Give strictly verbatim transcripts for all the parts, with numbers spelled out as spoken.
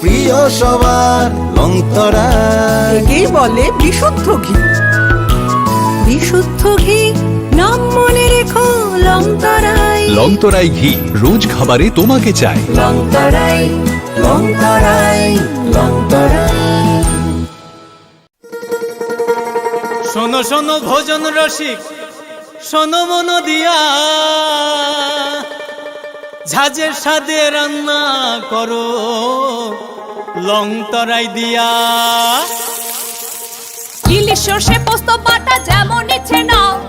প্রিয় সবার লং তরাই। একেই বলে বিশুদ্ধ ঘি। বিশুদ্ধ ঘি, নাম মনে রেখো লং তরাই। লং তরাই ঘি, রোজ খাবারে তোমাকে চাই। লং তরাই, লং তরাই, লং তরাই। শোনো শোনো ভোজন রসিক, শোনো মন দিয়া, ঝাঁঝের স্বাদে রান্না করো লং তরাই দিয়া। ইলিশ সর্ষে পোস্ত বাটা যেমন ইচ্ছে নাও,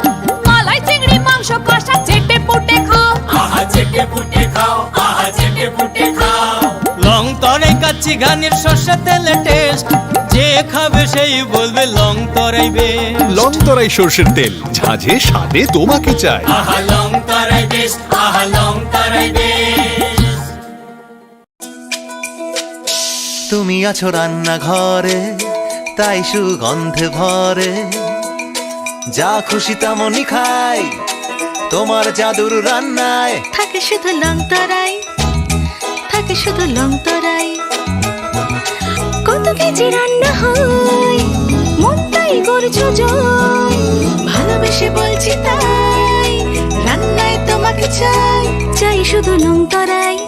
মালাই চিংড়ি মাংস কষা চেটে পুটে খাও। আহা চেটে পুটে খাও, আহা চেটে পুটে খাও। লং তরাই কাচ্চি ঘানির সর্ষে তেলে টেস্ট, যে খাবে সেই বলবে লং তরাই বেস্ট। লং তরাই সর্ষের তেল, ঝাঁঝে স্বাদে তোমাকে চাই। আহা লং তরাই বেস্ট, আহা লং তরাই বেস্ট। তুমি আছো রান্নাঘরে, তাই সুগন্ধে ভরে। যা খুশি তেমনই খাই তোমার জাদুর রান্নায়। থাকে শুধু লং তরাই, থাকে শুধু লং তরাই। কত কেজি রান্না হয়, মনটাই করছো জয়। ভালোবেসে বলছি তাই, রান্নায় তোমাকে চাই। চাই শুধু লং তরাই,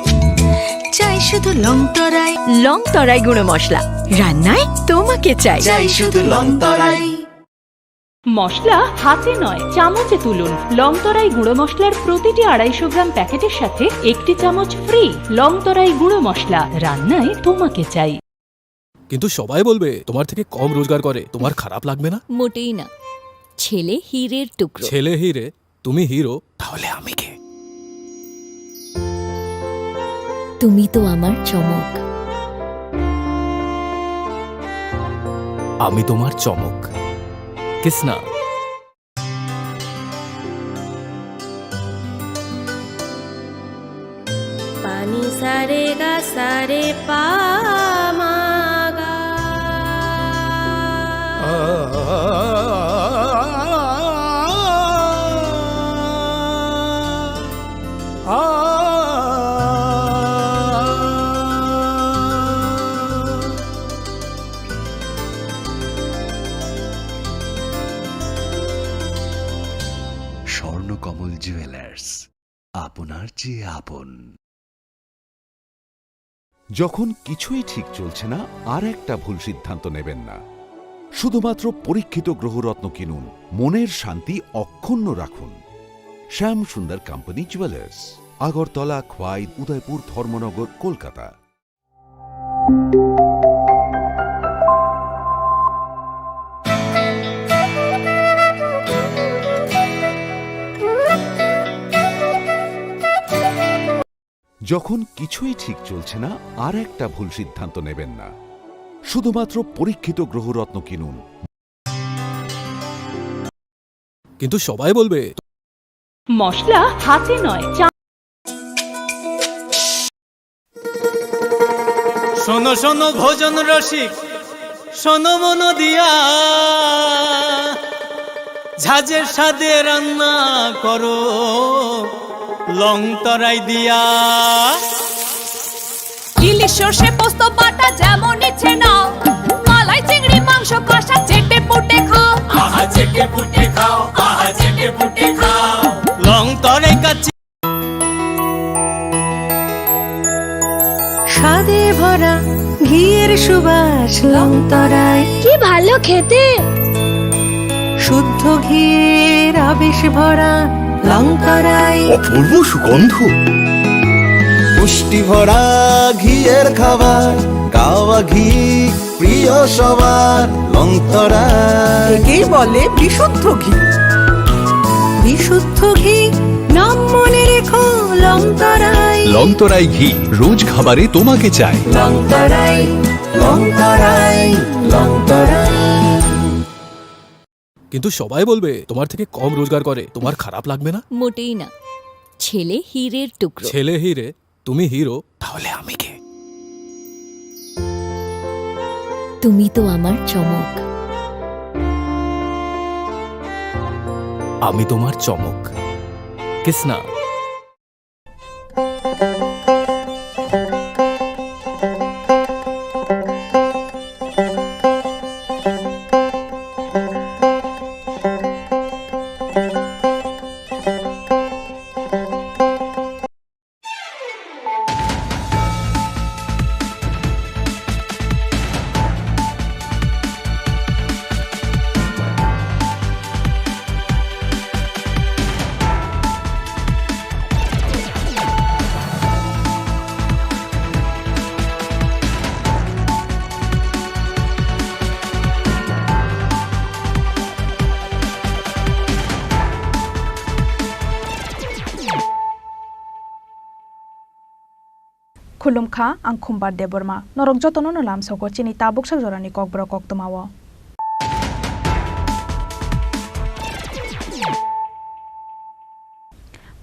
চাই শুধু লং তরাই। লং তরাই গুঁড়ো মশলা, রান্নায় তোমাকে চাই। চাই শুধু লং তরাই। মশলা হাতে নয়, চামচে তুলুন। লং তরাই গুঁড়ো মশলার প্রতিটি আড়াইশো গ্রাম প্যাকেটের সাথে একটি চামচ ফ্রি। লং তরাই গুঁড়ো মশলা, রান্নায় তোমাকে চাই। কিন্তু সবাই বলবে, "তোমার থেকে কম রোজগার করে, তোমার খারাপ লাগবে না?" মোটেই না। ছেলে হীরের টুকরো। ছেলে হীরে, তুমি হিরো, তাহলে আমি কে? তুমি তো আমার চমক। আমি তোমার চমক। কিসনা। পানি সারে গা সারে পা মা গা। স্বর্ণকমল জুয়েলার্স, আপনার চেয়ে আপন। যখন কিছুই ঠিক চলছে না, আর একটা ভুল সিদ্ধান্ত নেবেন না। শুধুমাত্র পরীক্ষিত গ্রহরত্ন কিনুন, মনের শান্তি অক্ষুণ্ণ রাখুন। শ্যাম সুন্দর কোম্পানি জুয়েলার্স, আগরতলা, খোয়াই, উদয়পুর, ধর্মনগর, কলকাতা। যখন কিছুই ঠিক চলছে না, আর একটা ভুল সিদ্ধান্ত নেবেন না। শুধুমাত্র পরীক্ষিত গ্রহরত্ন কিনুন। কিন্তু সবাই বলবে, মশলা হাতে নয়, চা- শোনো শোনো ভোজন রসিক, শোনো মন দিয়া, ঝাঁঝের স্বাদে রান্না করো লং তরাই দিয়া। ইলিশ সর্ষে পোস্ত বাটা যেমন ইচ্ছে নাও, মালাই চিংড়ি মাংস কষা চেটে পুটে খাও। আহা চেটে পুটে খাও, আহা চেটে পুটে খাও। লং তরাই কাচ্চি স্বাদে ভরা ঘিয়ের সুবাস লং তরাই। কি ভালো খেতে! শুদ্ধ ঘিয়ের আবেশ ভরা লং তরাই। অপূর্ব সুগন্ধ। পুষ্টি ভরা ঘিয়ের খাবার, গাওয়া ঘি প্রিয় সবার লং তরাই। একেই বলে বিশুদ্ধ ঘি। বিশুদ্ধ ঘি, নাম মনে রেখো লং তরাই। লং তরাই ঘি, রোজ খাবারে তোমাকে চাই। লং তরাই, লং তরাই, লং তরাই। কিন্তু সবাই বলবে, তোমার থেকে কম রোজগার করে, তোমার খারাপ লাগবে না? মোটেই না। ছেলে হীরের টুকরো। ছেলে হীরে, তুমি হিরো, তাহলে আমি কে? তুমি তো আমার চমক। আমি তোমার চমক। Kisna. Khulumkha, ang Khumbar Debbarma. Norok jotono no lamsogo chini tabuk sak jorani kokborok koktwmao.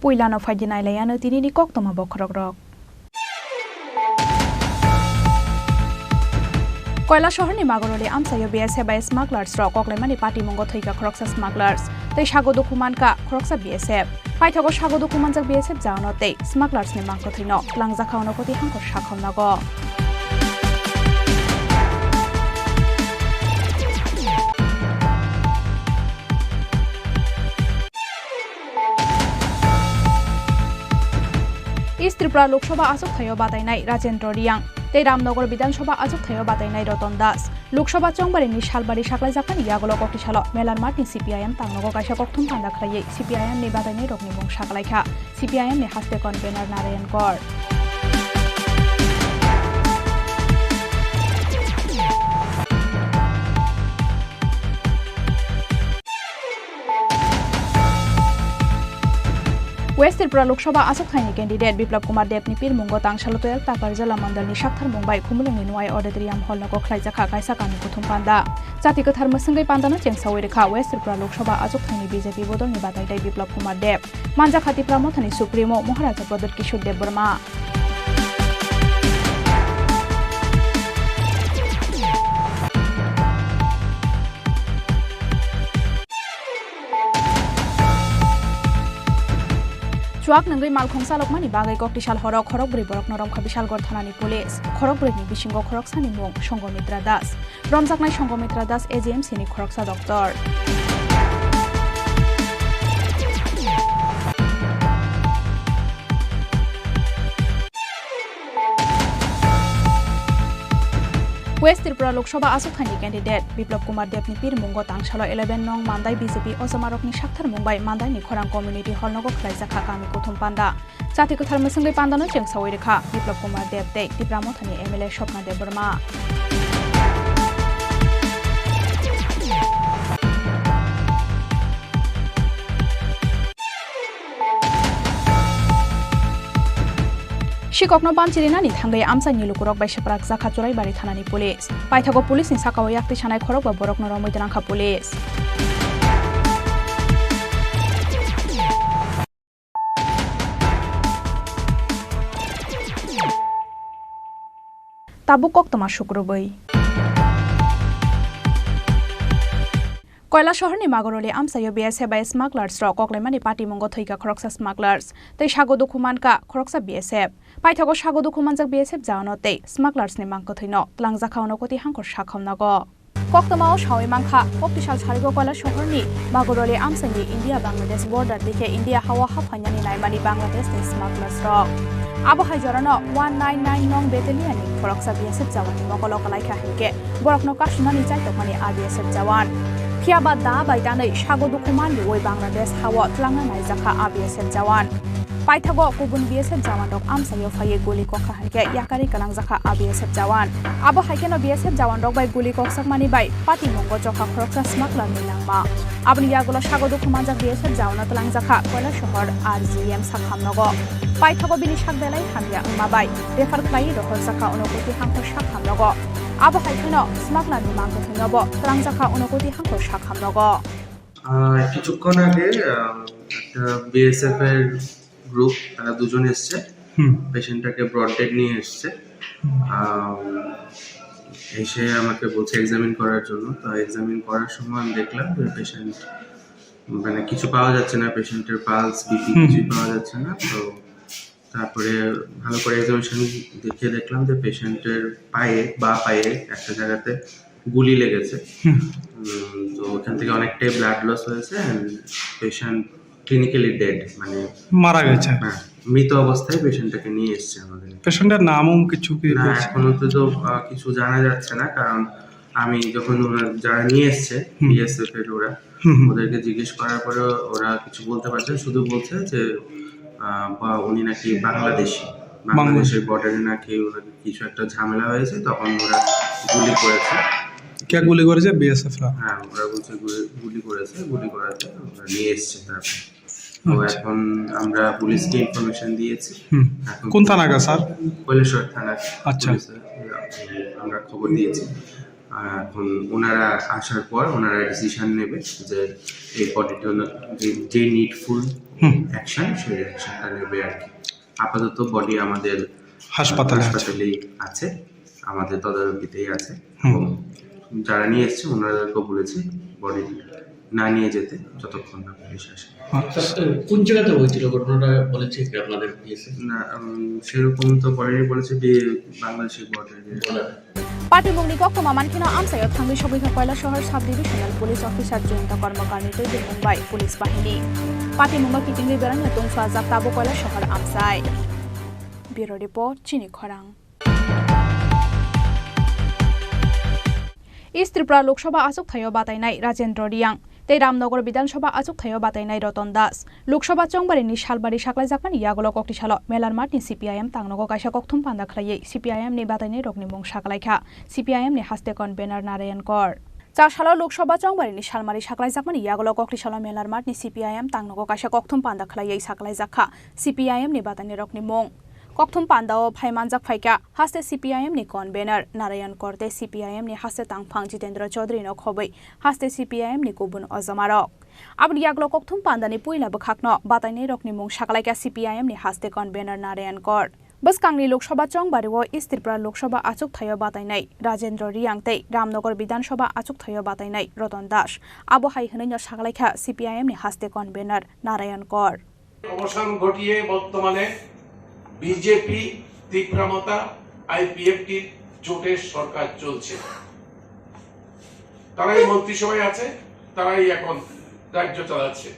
Puilano phaidi nailaiano tinini koktwma bokhorokrok. Koilasohorni Magoroli amchaio B S F bai smugglers rok koklaimani patimungo thwikha khoroksa smugglers tei sago dukhu mankha khoroksa B S F. Paithago sago dukhu manjak B S F jaono tei smugglers ni mangkwthwino twlangjakha Unokoti hangkor sakhom nogo. East Tripura Lok Sabha achukthai-o batainai Rajendra Reang tei Ramnagar Bidhan Sabha achukthai-o batainai Ratan Das. Lok Sabha chongbarini salbari saklaijakmani yagulo kokti salo Melarmatni C P I M tangnogo kaisa kokthum panda khlaiwi C P I M ni batainairokni mung saklaikha C P I M ni haste convener Narayan Kor. West Tripura Lok Sabha achukthai ni candidate Biplab Kumar Deb ni pirmungo tangsalo twelve Takarjala Mandal ni saktharmung bai Khumulwng ni Nuai Auditorium Hall nogo khlaijakha kaisa kami kuthum panda. Chati kwthar mwswngwi pandano chengsawi rwkha West Tripura Lok Sabha achukthai ni B J P bodol ni batai tei Biplab Kumar Deb. Manjakha Tipra Motha ni Supremo Maharaja Pradyut Kishore Debbarma. Chuak nungwi malkhung chalokmani bagwi koktisal horo khorokbrwi borokno romkha Bishalgarh thanani police. Khorokbrwini bisingo khoroksani mung Sanghamitra Das. Romjaknai Sanghamitra Das A G M C ni khoroksa doctor. West Tripura Lok Sabha achukthai ni candidate Biplab Kumar Deb ni pirmungo tangsalo eleven nong Mandai B J P ojomarokni saktharmung bai Mandai ni khorang community hall nogo khlaijakha kami kuthum panda. Chati kwthar mwswngwi pandano chengsawi rwkha Biplab Kumar Deb tei Tipra Mothani M L A Swapna Debbarma. Sikokno bamchirinani thangwi amchaini lukurok bai swprak jakha Churaibari thanani police. Paithago police ni sakao yakti sanai khorokba borokno romwi twlangkha police. Tabuk koktwma sukrubwi. Koilasohorni Magoroli amchaio B S F bai smugglers rok koklaimani patimungo thwikha khoroksa smugglers tei sago dukhu mankha khoroksa B S F. Paithago sago dukhu manjak B S F jaono tei smugglers ni mangkwthwino twlangjakha Unokoti hangkor sakhom nogo. Koktwmao sawi mankha, koktisal sarigo Koilasohorni Magoroli amchaini India Bangladesh border dikhe India hao haphainani naimani Bangladesh ni smugglers rok. Abo hai jorano one nine nine nong battalion ni khoroksa B S F jawani mokolo kwlaikha hinkhe borokno kasunani chaitokmani a B S F jawan. Phiya ba da bai tanwi sago dukhu manliwi Bangladesh hao twlangna naijakha a B S F jawan. Paithago kubun B S F jawan rok amchaio phaiwi guli kokha hinkhe yakarwi kwlangjakha a B S F jawan. Abo hai kheno B S F jawan rok bai guli koksakmani bai patimungo chokha khoroksa smuggler ni langma. Aboni yagulo sago dukhu manjak B S F jawano twlangjakha Koilasohor R G M sakham nogo. Paithago bini sak belai hamya wngma bai refer khlaiwi rohorjakha Unokoti hangkor sakham nogo. Abo hai kheno smuggler ni mangkwthwino bo twlangjakha Unokoti hangkor sakham nogo. আহ, কিছুক্ষণ আগে, আহ, একটা বিএসএফ এর গ্রুপ, তারা দুজন এসছে। হুম। পেশেন্টটাকে broad dead নিয়ে এসছে। হুম। আহ, এসে আমাকে বলছে এক্সামিন করার জন্য। তো এক্সামিন করার সময় আমি দেখলাম যে পেশেন্ট, মানে, কিছু পাওয়া যাচ্ছে না, পেশেন্টের পালস, বিপি হুম। কিছুই পাওয়া যাচ্ছে না। তো তারপরে ভালো করে এক্সামিনেশন দেখে দেখলাম যে পেশেন্টের পায়ে, বাঁ পায়ে একটা জায়গাতে গুলি লেগেছে। হুম। উম, তো ওখান থেকে অনেকটাই ব্লাড লস হয়েছে and পেশেন্ট ক্লিনিক্যালি ডেড, মানে মারা গেছে। হ্যাঁ, মৃত অবস্থায় পেশেন্টটাকে নিয়ে এসছে আমাদের। পেশেন্টের নাম উম কিছু কি না, পেয়েছে? এখনো তো, তো, আহ, কিছু জানা যাচ্ছে না, কারণ আমি যখন ওরা যারা নিয়ে এসছে, হুম। বিএসএফ এর ওরা, হুম, হুম। ওদেরকে জিজ্ঞেস করার পরে ওরা কিছু বলতে পারছে না, শুধু বলছে যে, আহ, বা উনি নাকি বাংলাদেশি, বাংলাদেশ। বাংলাদেশের বর্ডারে নাকি ওনাকে কিছু একটা ঝামেলা হয়েছে, তখন ওরা গুলি করেছে। কে গুলি করেছে? বিএসএফ রা? হ্যাঁ, ওরা বলছে গুলি, গুলি করেছে, গুলি করাতে ওরা নিয়ে এসছে তারপর। তো আচ্ছা। এখন আমরা পুলিশকে ইনফরমেশন দিয়েছি। হুম। এখন কোন থানাকা, স্যার? কৈলাসহর থানা আচ্ছা। পুলিশ, আহ, আমরা খবর দিয়েছি। আহ, এখন ওনারা আসার পর ওনারা ডিসিশন নেবে যে এই বডিটা, যে, যে নিডফুল হুম। অ্যাকশন, সেই অ্যাকশনটা নেবে আর কি। আপাতত বডি আমাদের হাসপাতালে আছে। হাসপাতালেই আছে, আমাদের তদারকিতেই আছে। হুম। এবং যারা নিয়ে এসছে ওনাদেরকেও বলেছি বডি না নিয়ে যেতে যতক্ষণ না পুলিশ আসে। আচ্ছা। স্যার, কোন জায়গাতে হয়েছিল ঘটনাটা, বলেছে কি আপনাদের পিএসএ? না, উম, সেরকম তো বলেনি, বলেছে যে বাংলাদেশি বর্ডারে। Patimungni koktwma mankheno amchaio thangwi sogwikha Koilasahar Sub Divisional Police Officer Jayanta Karmakarni twi tongmung bai police bahini. Patimungno kitingwi berangno tongphajak tabuk Koilasahar amchai. Bureau Report, Chini Khorang. East Tripura Lok Sabha achukthai-o batainai Rajendra Reang tei Ramnagar Bidhan Sabha achukthai-o batainai Ratan Das. Lok Sabha chongbarini salbari saklaijakmani yagulo kokti salo Melar Math ni C P I M tangnogo kaisa kokthum panda khlaiwi C P I M ni batainai rokni mung saklaikha C P I M ni haste convener Narayan Kor. Char salo Lok Sabha chongbarini salmari saklaijakmani yagulo kokti salo Melar Math ni C P I M tangnogo kaisa kokthum panda khlaiwi saklaijakha C P I M ni batainai rokni mung. Kokthum pandao phai manjak phaikha haste C P I M ni convener Narayan Kor tei C P I M ni haste tangphang Jitendra Chaudhary no khobwi haste C P I M ni kubun ojomarok. Aboni yagulo kokthum pandani puila bwkhakno batainai rokni mung saklaikha C P I M ni haste convener Narayan Kor. Bwskangni Lok Sabha chongbario East Tripura Lok Sabha achukthai-o batainai Rajendra Reang tei Ramnagar Bidhan Sabha achukthai-o batainai Ratan Das. Abo hai hwnwino saklaikha C P I M ni haste convener Narayan Kor. অবসান ঘটিয়ে বর্তমানে বিজেপি, তীব্রা মথা, আইপিএফটির জোটের সরকার চলছে। তারাই মন্ত্রিসভায় আছে, তারাই এখন রাজ্য চালাচ্ছে।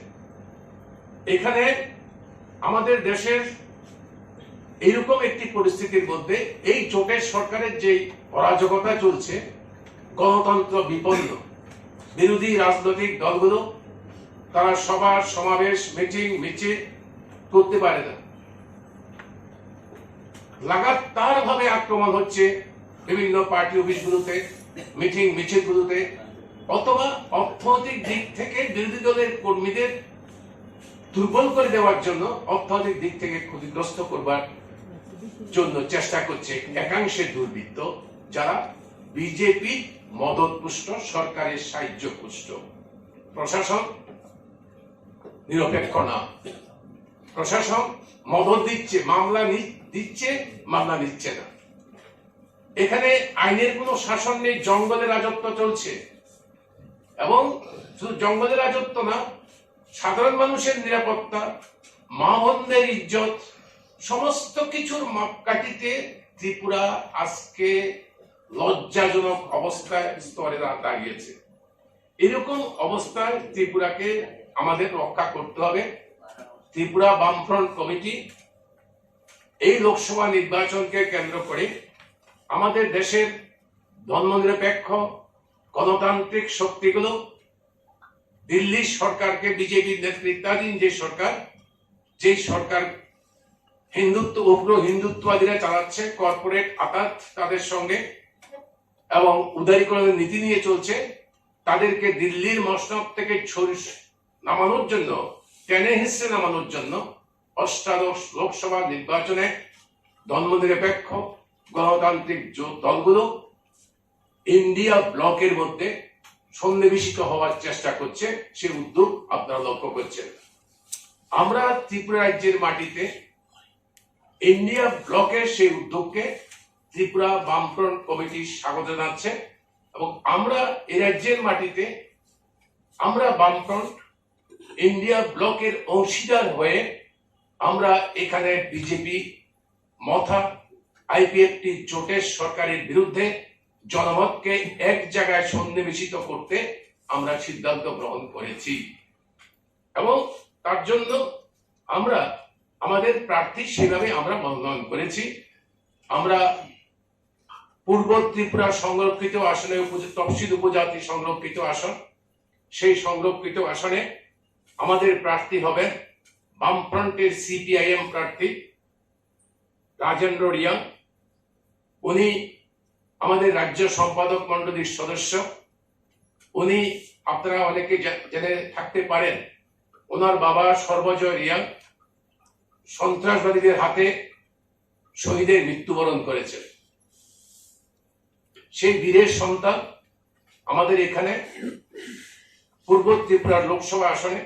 এখানে আমাদের দেশের এইরকম একটি পরিস্থিতির মধ্যে এই জোটের সরকারের যেই অরাজকতা চলছে, গণতন্ত্র বিপন্ন, বিরোধী রাজনৈতিক দলগুলো তারা সভা, সমাবেশ, মিটিং, মিছিল করতে পারে না। লাগাতার ভাবে আক্রমণ হচ্ছে বিভিন্ন পার্টি অফিসগুলোতে, মিটিং মিছিলগুলোতে, অথবা অর্থনৈতিক দিক থেকে বিরোধী দলের কর্মীদের দুর্বল করে দেওয়ার জন্য, অর্থনৈতিক দিক থেকে ক্ষতিগ্রস্ত করবার জন্য চেষ্টা করছে একাংশের দুর্বৃত্ত, যারা বিজেপি মদতপুষ্ট, সরকারের সাহায্যপুষ্ট। প্রশাসন নিরপেক্ষ না। প্রশাসন মদত দিচ্ছে, মামলা নি-, দিচ্ছে, মামলা নিচ্ছে না। এখানে আইনের কোনো শাসন নেই, জঙ্গলে রাজত্ব চলছে। এবং শুধু জঙ্গলে রাজত্ব না, সাধারণ মানুষের নিরাপত্তা, মা বোনদের ইজ্জত, সমস্ত কিছুর মাপকাঠিতে ত্রিপুরা আজকে লজ্জাজনক অবস্থায়, স্তরে দা-, দাঁড়িয়েছে। এরকম অবস্থায় ত্রিপুরাকে আমাদের রক্ষা করতে হবে। ত্রিপুরা বামফ্রন্ট কমিটি এই লোকসভা নির্বাচনকে কেন্দ্র করে আমাদের দেশের ধর্মনিরপেক্ষ গণতান্ত্রিক শক্তিগুলো দিল্লির সরকারকে, বিজেপির নেতৃত্বাধীন যে সরকার, যেই সরকার হিন্দুত্ব, উগ্র হিন্দুত্ববাদীরা চালাচ্ছে, কর্পোরেট আতাত তাদের সঙ্গে এবং উদারীকরণের নীতি নিয়ে চলছে, তাদেরকে দিল্লির মসনদ থেকে ছড়ি-, নামানোর জন্য, টেনে হিঁচড়ে নামানোর জন্য অষ্টাদশ লোকসভা নির্বাচনে ধর্মনিরপেক্ষ গণতান্ত্রিক জো-, দলগুলো ইন্ডিয়া ব্লকের মধ্যে সন্নিবেশিত হওয়ার চেষ্টা করছে, সে উদ্যোগ আপনারা লক্ষ্য করছেন। আমরা ত্রিপুরা রাজ্যের মাটিতে ইন্ডিয়া ব্লকের সেই উদ্যোগকে ত্রিপুরা বামফ্রন্ট কমিটি স্বাগত জানাচ্ছে এবং আমরা এ রাজ্যের মাটিতে, আমরা বামফ্রন্ট ইন্ডিয়া ব্লকের অংশীদার হয়ে আমরা এখানে বিজেপি মথা আইপিএফটি জোটের সরকারের বিরুদ্ধে জনমতকে এক জায়গায় সন্নিবেশিত করতে আমরা সিদ্ধান্ত গ্রহণ করেছি এবং তার জন্য আমরা আমাদের প্রার্থী সেভাবে আমরা মনোনয়ন করেছি। আমরা পূর্ব ত্রিপুরা সংরক্ষিত আসনে উপজ-, তফসিল উপজাতি সংরক্ষিত আসন, সেই সংরক্ষিত আসনে আমাদের প্রার্থী হবেন বামফ্রন্টের সিপিআইএম প্রার্থী রাজেন্দ্র রিয়াং। উনি আমাদের রাজ্য সম্পাদক মণ্ডলীর সদস্য। উনি, আপনারা অনেকে জা-, জেনে থাকতে পারেন, ওনার বাবা সর্বজয় রিয়াং সন্ত্রাসবাদীদের হাতে শহীদের মৃত্যুবরণ করেছেন। সেই বীরের সন্তান আমাদের এখানে পূর্ব ত্রিপুরার লোকসভা আসনে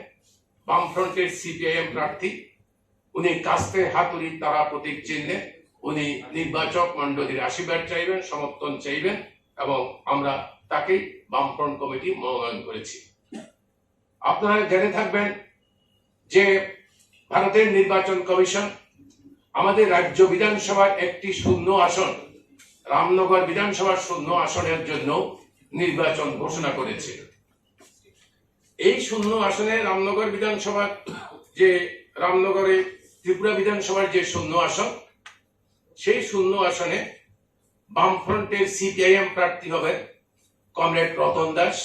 বামফ্রন্টের সিপিআইএম প্রার্থী, উনি কাস্তে হাতুড়ি তারা প্রতীক চিহ্নে উনি নির্বাচক মণ্ডলীর আশীর্বাদ চাইবেন, সমর্থন চাইবেন এবং আমরা তাকেই বামফ্রন্ট কমিটি মনোনয়ন করেছি। আপনারা জেনে থাকবেন যে ভারতের নির্বাচন কমিশন আমাদের রাজ্য বিধানসভার একটি শূন্য আসন, রামনগর বিধানসভার শূন্য আসনের জন্য নির্বাচন ঘোষণা করেছে। এই শূন্য আসনে রামনগর বিধানসভার যে, রামনগরে ত্রিপুরা বিধানসভার যে শূন্য আসন, সেই শূন্য আসনে বামফ্রন্টের সিপিআইএম প্রার্থী হবেন কমরেড রতন দাস।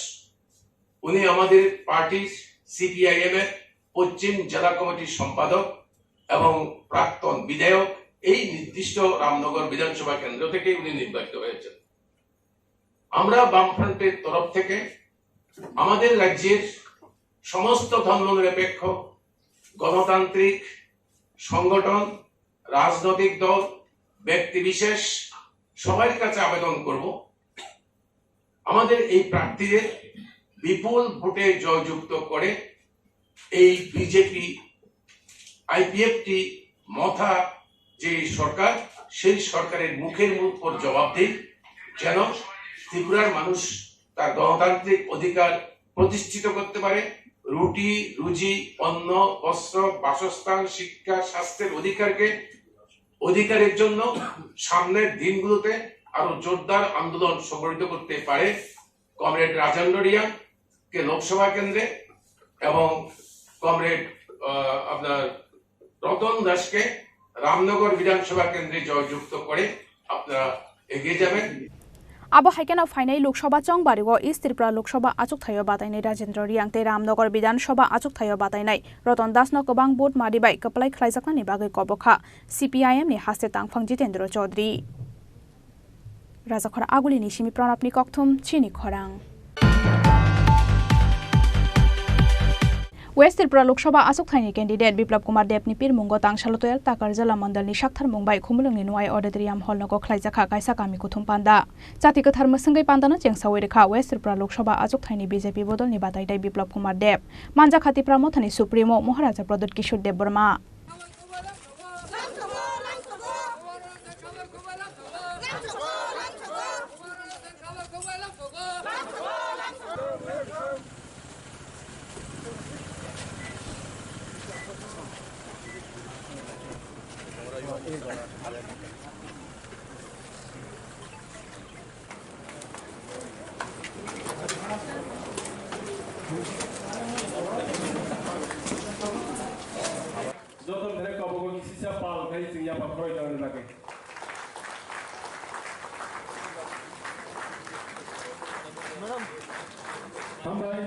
উনি আমাদের পার্টির সিপিআইএম এর পশ্চিম জেলা কমিটির সম্পাদক এবং প্রাক্তন বিধায়ক। এই নির্দিষ্ট রামনগর বিধানসভা কেন্দ্র থেকে উনি নির্বাচিত হয়েছেন। আমরা বামফ্রন্টের তরফ থেকে আমাদের রাজ্যের সমস্ত ধর্মনিরপেক্ষ গণতান্ত্রিক সংগঠন, রাজনৈতিক দল, ব্যক্তিবিশেষ সবার কাছে আবেদন করব, আমাদের এই প্রার্থীদের বিপুল ভোটে জয়যুক্ত করে এই বিজেপি আইপিএফটি মথা যে সরকার, সেই সরকারের মুখের উপর জবাব দিন, যেন ত্রিপুরার মানুষ তার গণতান্ত্রিক অধিকার প্রতিষ্ঠিত করতে পারে, রুটি রুজি, অন্ন, বস্ত্র, বাসস্থান, শিক্ষা, স্বাস্থ্যের অধিকারকে, অধিকারের জন্য সামনের দিনগুলোতে আরো জোরদার আন্দোলন সংগঠিত করতে পারে। কমরেড রাজেন্দ্র রিয়াং কে লোকসভা কেন্দ্রে এবং কমরেড, আহ, আপনার রতন দাসকে রামনগর বিধানসভা কেন্দ্রে জয়যুক্ত করে আপনারা এগিয়ে যাবেন। Abo hai kheno phainai Lok Sabha chongbario East Tripura Lok Sabha achukthai o batainai Rajendra Reang tei Ramnagar Bidhan Sabha achukthai o batainai Ratan Das no kwbang vote mari bai kwplai khlaijaknani bagwi kobokha C P I M ni haste tangphang Jitendra Chaudhary. Rajakhor Aguli ni simi Pranab ni kokthum chini khorang. West Tripura Lok Sabha achukthai ni candidate Biplab Kumar Deb ni pirmungo tangsalo twelve Takarjala Mandal ni Sakthar Mumbai Khumulwng ni Nwai Auditorium Hall nogo khlaijakha kaisa kami kuthum panda. Chati kwthar mwswngwi pandano chengsawi rwkha West Tripura Lok Sabha achukthai ni B J P bodol ni batainai Biplab Kumar Deb, manjakha Tipra Motha ni Supremo Maharaja Pradyut Kishore Debbarma. Joto mene kobogo kisisa pal khai chwng yapha khoroi tangna bagwi. Hambai.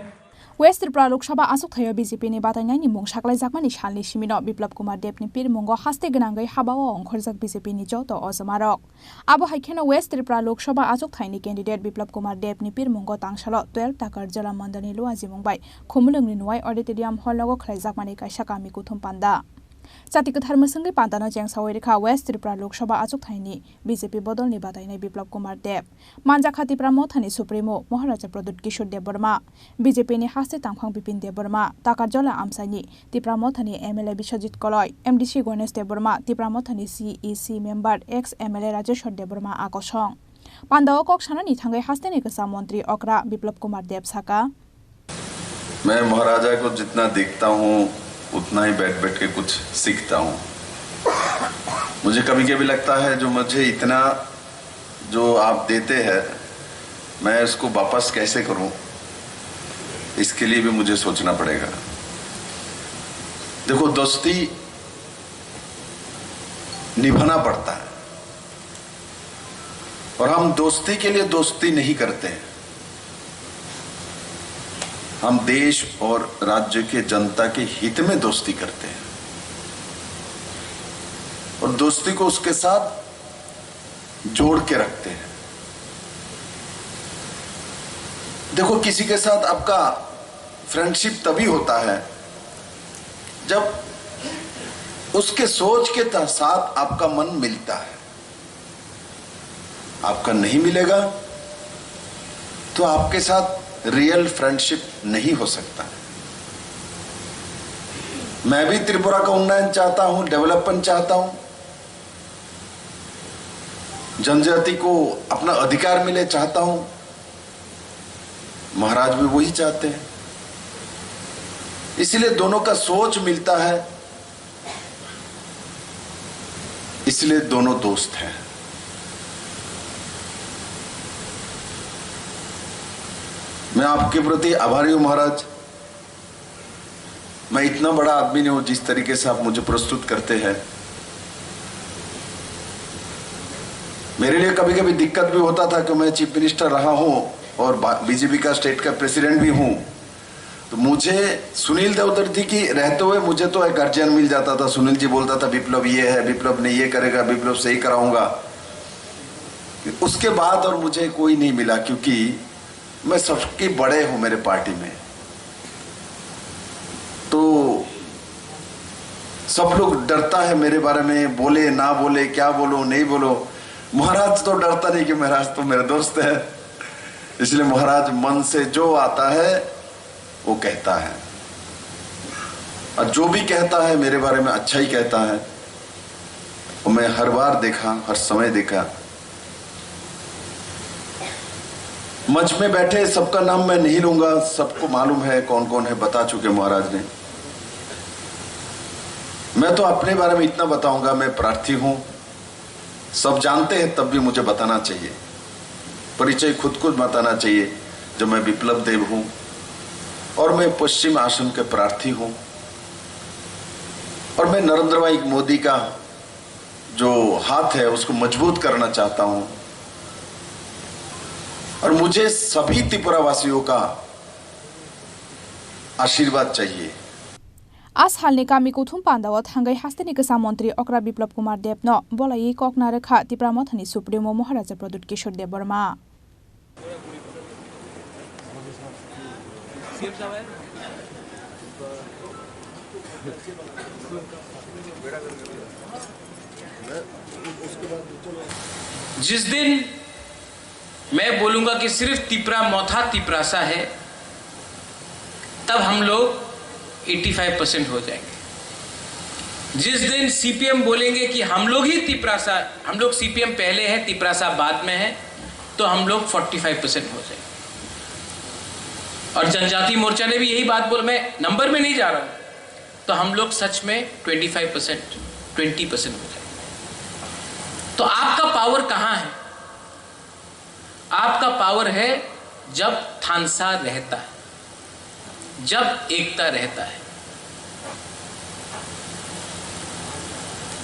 West Tripura Lok Sabha achukthai o B J P ni batainai ni mung saklaijakmani salni simino Biplab Kumar Deb ni pirmungo haste gwnangwi haba o ongkhorjak B J P ni joto ojomarok. Abo hai kheno West Tripura Lok Sabha achukthai ni candidate Biplab Kumar Deb ni pirmungo tangsalo twelve Takarjala Mandal ni Luajimung bai Khumulwng ni Nwai Auditorium Hall nogo khlaijakmani kaisa kami kuthum panda. Chati kwthar mwswngwi pandano chengsawi rwkha West Tripura Lok Sabha achukthai ni B J P bodol ni batainai Biplab Kumar Deb, manjakha Tipra Motha ni Supremo Maharaja Pradyut Kishore Debbarma, B J P ni haste tangphang Bipin Debbarma, Takarjala amchaini Tipra Motha ni M L A Biswajit Koloi, M D C Ganesh Debbarma, Tipra Motha ni C E C member ex M L A Rajeshwar Debbarma a kosong. Pandao kok sanani thangwi hasteni kwcham montri okra Biplab Kumar Deb saka. मैं महाराजा को जितना देखता हूँ, उतना ही बैठ बैठ के कुछ सीखता हूँ। मुझे कभी कभी लगता है, जो मुझे इतना जो आप देते हैं, मैं इसको वापस कैसे करूं, इसके लिए भी मुझे सोचना पड़ेगा। देखो, दोस्ती निभाना पड़ता है, और हम दोस्ती के लिए दोस्ती नहीं करते हैं, हम देश और राज्य के जनता के हित में दोस्ती करते हैं, और दोस्ती को उसके साथ जोड़ के रखते हैं। देखो, किसी के साथ आपका फ्रेंडशिप तभी होता है जब उसके सोच के त-, साथ आपका मन मिलता है, आपका नहीं मिलेगा तो आपके साथ रियल फ्रेंडशिप नहीं हो सकता। मैं भी त्रिपुरा का उन्नयन चाहता हूं, डेवलपमेंट चाहता हूं, जनजाति को अपना अधिकार मिले चाहता हूं, महाराज भी वही चाहते हैं। इसलिए दोनों का सोच मिलता है, इसलिए दोनों दोस्त हैं। मैं आपके प्रति आभारी हूं महाराज। मैं इतना बड़ा आदमी नहीं हूं, जिस तरीके से आप मुझे प्रस्तुत करते हैं। मेरे लिए कभी कभी दिक्कत भी होता था कि मैं चीफ मिनिस्टर रहा हूं और बीजेपी का स्टेट का प्रेसिडेंट भी हूं। तो मुझे सुनील देवदर्दी की रहते हुए मुझे तो एक गार्जियन मिल जाता था। सुनील जी बोलता था, "विप्लव ये है, विप्लव ने ये करेगा, विप्लव सही कराऊंगा।" उसके बाद और मुझे कोई नहीं मिला, क्योंकि मैं सबके बड़े हूं मेरे पार्टी में। तो सब लोग डरता है मेरे बारे में, बोले ना बोले, क्या बोलो नहीं बोलो। महाराज तो डरता नहीं कि महाराज तो मेरे दोस्त है। इसलिए महाराज मन से जो आता है वो कहता है, और जो भी कहता है मेरे बारे में अच्छा ही कहता है। और मैं हर बार देखा, हर समय देखा, मंच में बैठे सबका नाम मैं नहीं लूंगा, सबको मालूम है कौन कौन है, बता चुके महाराज ने। मैं तो अपने बारे में इतना बताऊंगा, मैं प्रार्थी हूं। सब जानते हैं, तब भी मुझे बताना चाहिए, परिचय खुद को बताना चाहिए, जो मैं विप्लव देव हूं और मैं पश्चिम आसन के प्रार्थी हूं और मैं नरेंद्र भाई मोदी का जो हाथ है उसको मजबूत करना चाहता हूं और मुझे सभी त्रिपुरावासियों का आशीर्वाद चाहिए। A salni kami kuthum pandao thangwi hasteni kwcham montri okra Biplab Kumar Debno bolaiwi kok narwkha Tipra Mothani Supremo Maharaja Pradyut Kishore Debbarma. जिस दिन मैं बोलूंगा कि सिर्फ तिपरा मोथा तिपरासा है, तब हम लोग एटी फ़ाइव परसेंट हो जाएंगे। जिस दिन सीपीएम बोलेंगे कि हम लोग ही तिपरासा, हम लोग सीपीएम पहले है, तिपरासा बाद में है, तो हम लोग फ़ोर्टी फ़ाइव परसेंट हो जाएंगे। और जनजाति मोर्चा ने भी यही बात बोला, मैं नंबर में नहीं जा रहा हूं, तो हम लोग सच में twenty five percent, twenty percent हो जाएंगे। तो आपका पावर कहां है? आपका पावर है जब थानसा रहता है, जब एकता रहता है।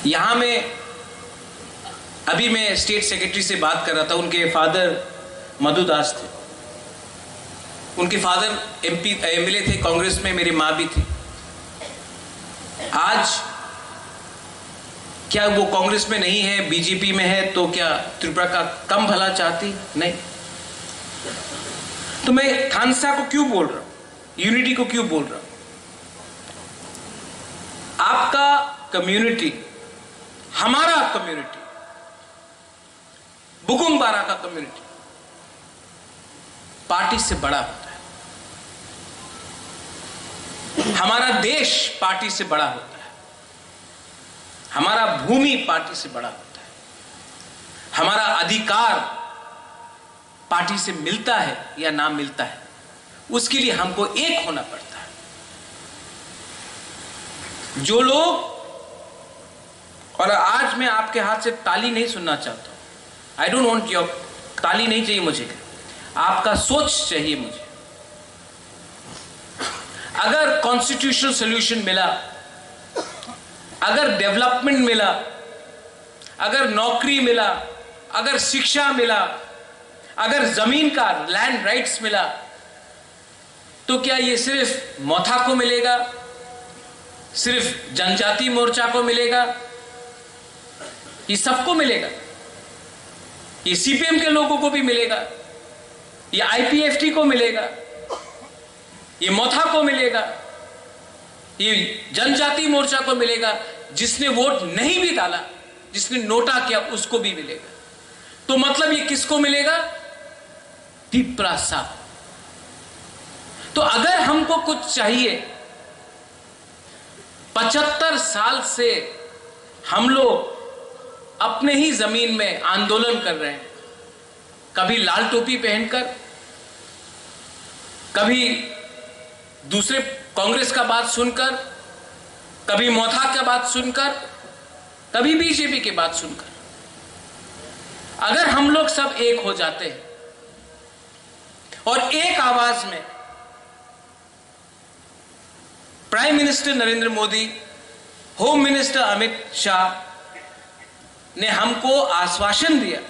यहां में, अभी मैं स्टेट सेक्रेटरी से बात कर रहा था, उनके फादर मधुदास थे, उनके फादर एमपी, एमएलए थे, कांग्रेस में मेरी माँ भी थी। आज क्या वो कांग्रेस में नहीं है, बीजेपी में है, तो क्या त्रिपुरा का कम भला चाहती? नहीं। तो मैं थानसा को क्यों बोल रहा हूं, यूनिटी को क्यों बोल रहा हूं? आपका कम्युनिटी, हमारा कम्युनिटी, बुकुंग बारा का कम्युनिटी पार्टी से बड़ा होता है। हमारा देश पार्टी से बड़ा होता है। हमारा भूमि पार्टी से बड़ा होता है। हमारा अधिकार पार्टी से मिलता है या ना मिलता है, उसके लिए हमको एक होना पड़ता है। जो लोग, और आज मैं आपके हाथ से ताली नहीं सुनना चाहता हूं, I don't want your ताली नहीं चाहिए मुझे, आपका सोच चाहिए मुझे। अगर कॉन्स्टिट्यूशनल सॉल्यूशन मिला, अगर डेवलपमेंट मिला, अगर नौकरी मिला, अगर शिक्षा मिला, अगर जमीन का लैंड राइट्स मिला, तो क्या ये सिर्फ मोथा को मिलेगा, सिर्फ जनजाति मोर्चा को मिलेगा? ये सबको मिलेगा। ये सीपीएम के लोगों को भी मिलेगा, ये आईपीएफटी को मिलेगा, ये मोथा को मिलेगा। ये जनजाति मोर्चा को मिलेगा, जिसने वोट नहीं भी डाला, जिसने नोटा किया, उसको भी मिलेगा। तो मतलब ये किसको मिलेगा? तिपरासा। तो अगर हमको कुछ चाहिए, पचहत्तर साल से हम लोग अपने ही जमीन में आंदोलन कर रहे हैं, कभी लाल टोपी पहनकर, कभी दूसरे कांग्रेस का बात सुनकर, कभी मोथा का बात सुनकर, कभी बीजेपी की बात सुनकर। अगर हम लोग सब एक हो जाते हैं और एक आवाज में prime minister Narendra Modi, home minister Amit Shah ने हमको आश्वासन दिया,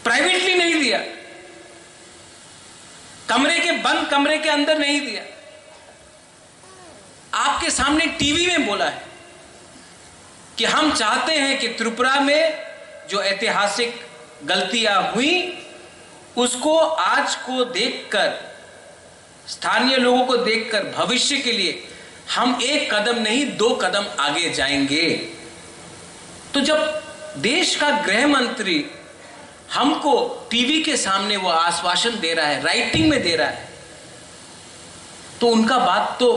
प्राइवेटली नहीं दिया, कमरे के, बंद कमरे के अंदर नहीं दिया, आपके सामने टीवी में बोला है कि हम चाहते हैं कि त्रिपुरा में जो ऐतिहासिक गलतियां हुई, उसको आज को देखकर, स्थानीय लोगों को देखकर भविष्य के लिए हम एक कदम नहीं, दो कदम आगे जाएंगे। तो जब देश का गृह मंत्री हमको टीवी के सामने वो आश्वासन दे रहा है, राइटिंग में दे रहा है, तो उनका बात तो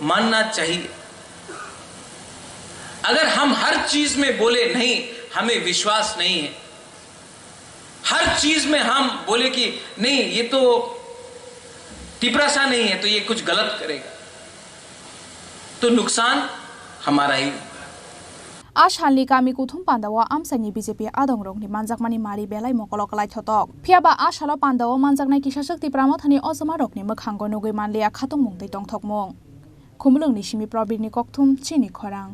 मानना चाहिए। अगर हम हर चीज में बोले, "नहीं, हमें विश्वास नहीं है," हर चीज में हम बोले कि, "नहीं, ये तो तिपरासा नहीं है, तो ये कुछ गलत करेगा," तो नुकसान हमारा ही। A salni kami kuthum pandao amchaini B J P adongrokni manjakmani mari belai mokolo kwlaithotok. Phiya ba a salo pandao manjaknai kisaswk Tipra Mothani osomarokni mwkhango nugwi manliya khatungmung tei tongthokmung. Khumulwngni simi Probirni kokthum chini khorang.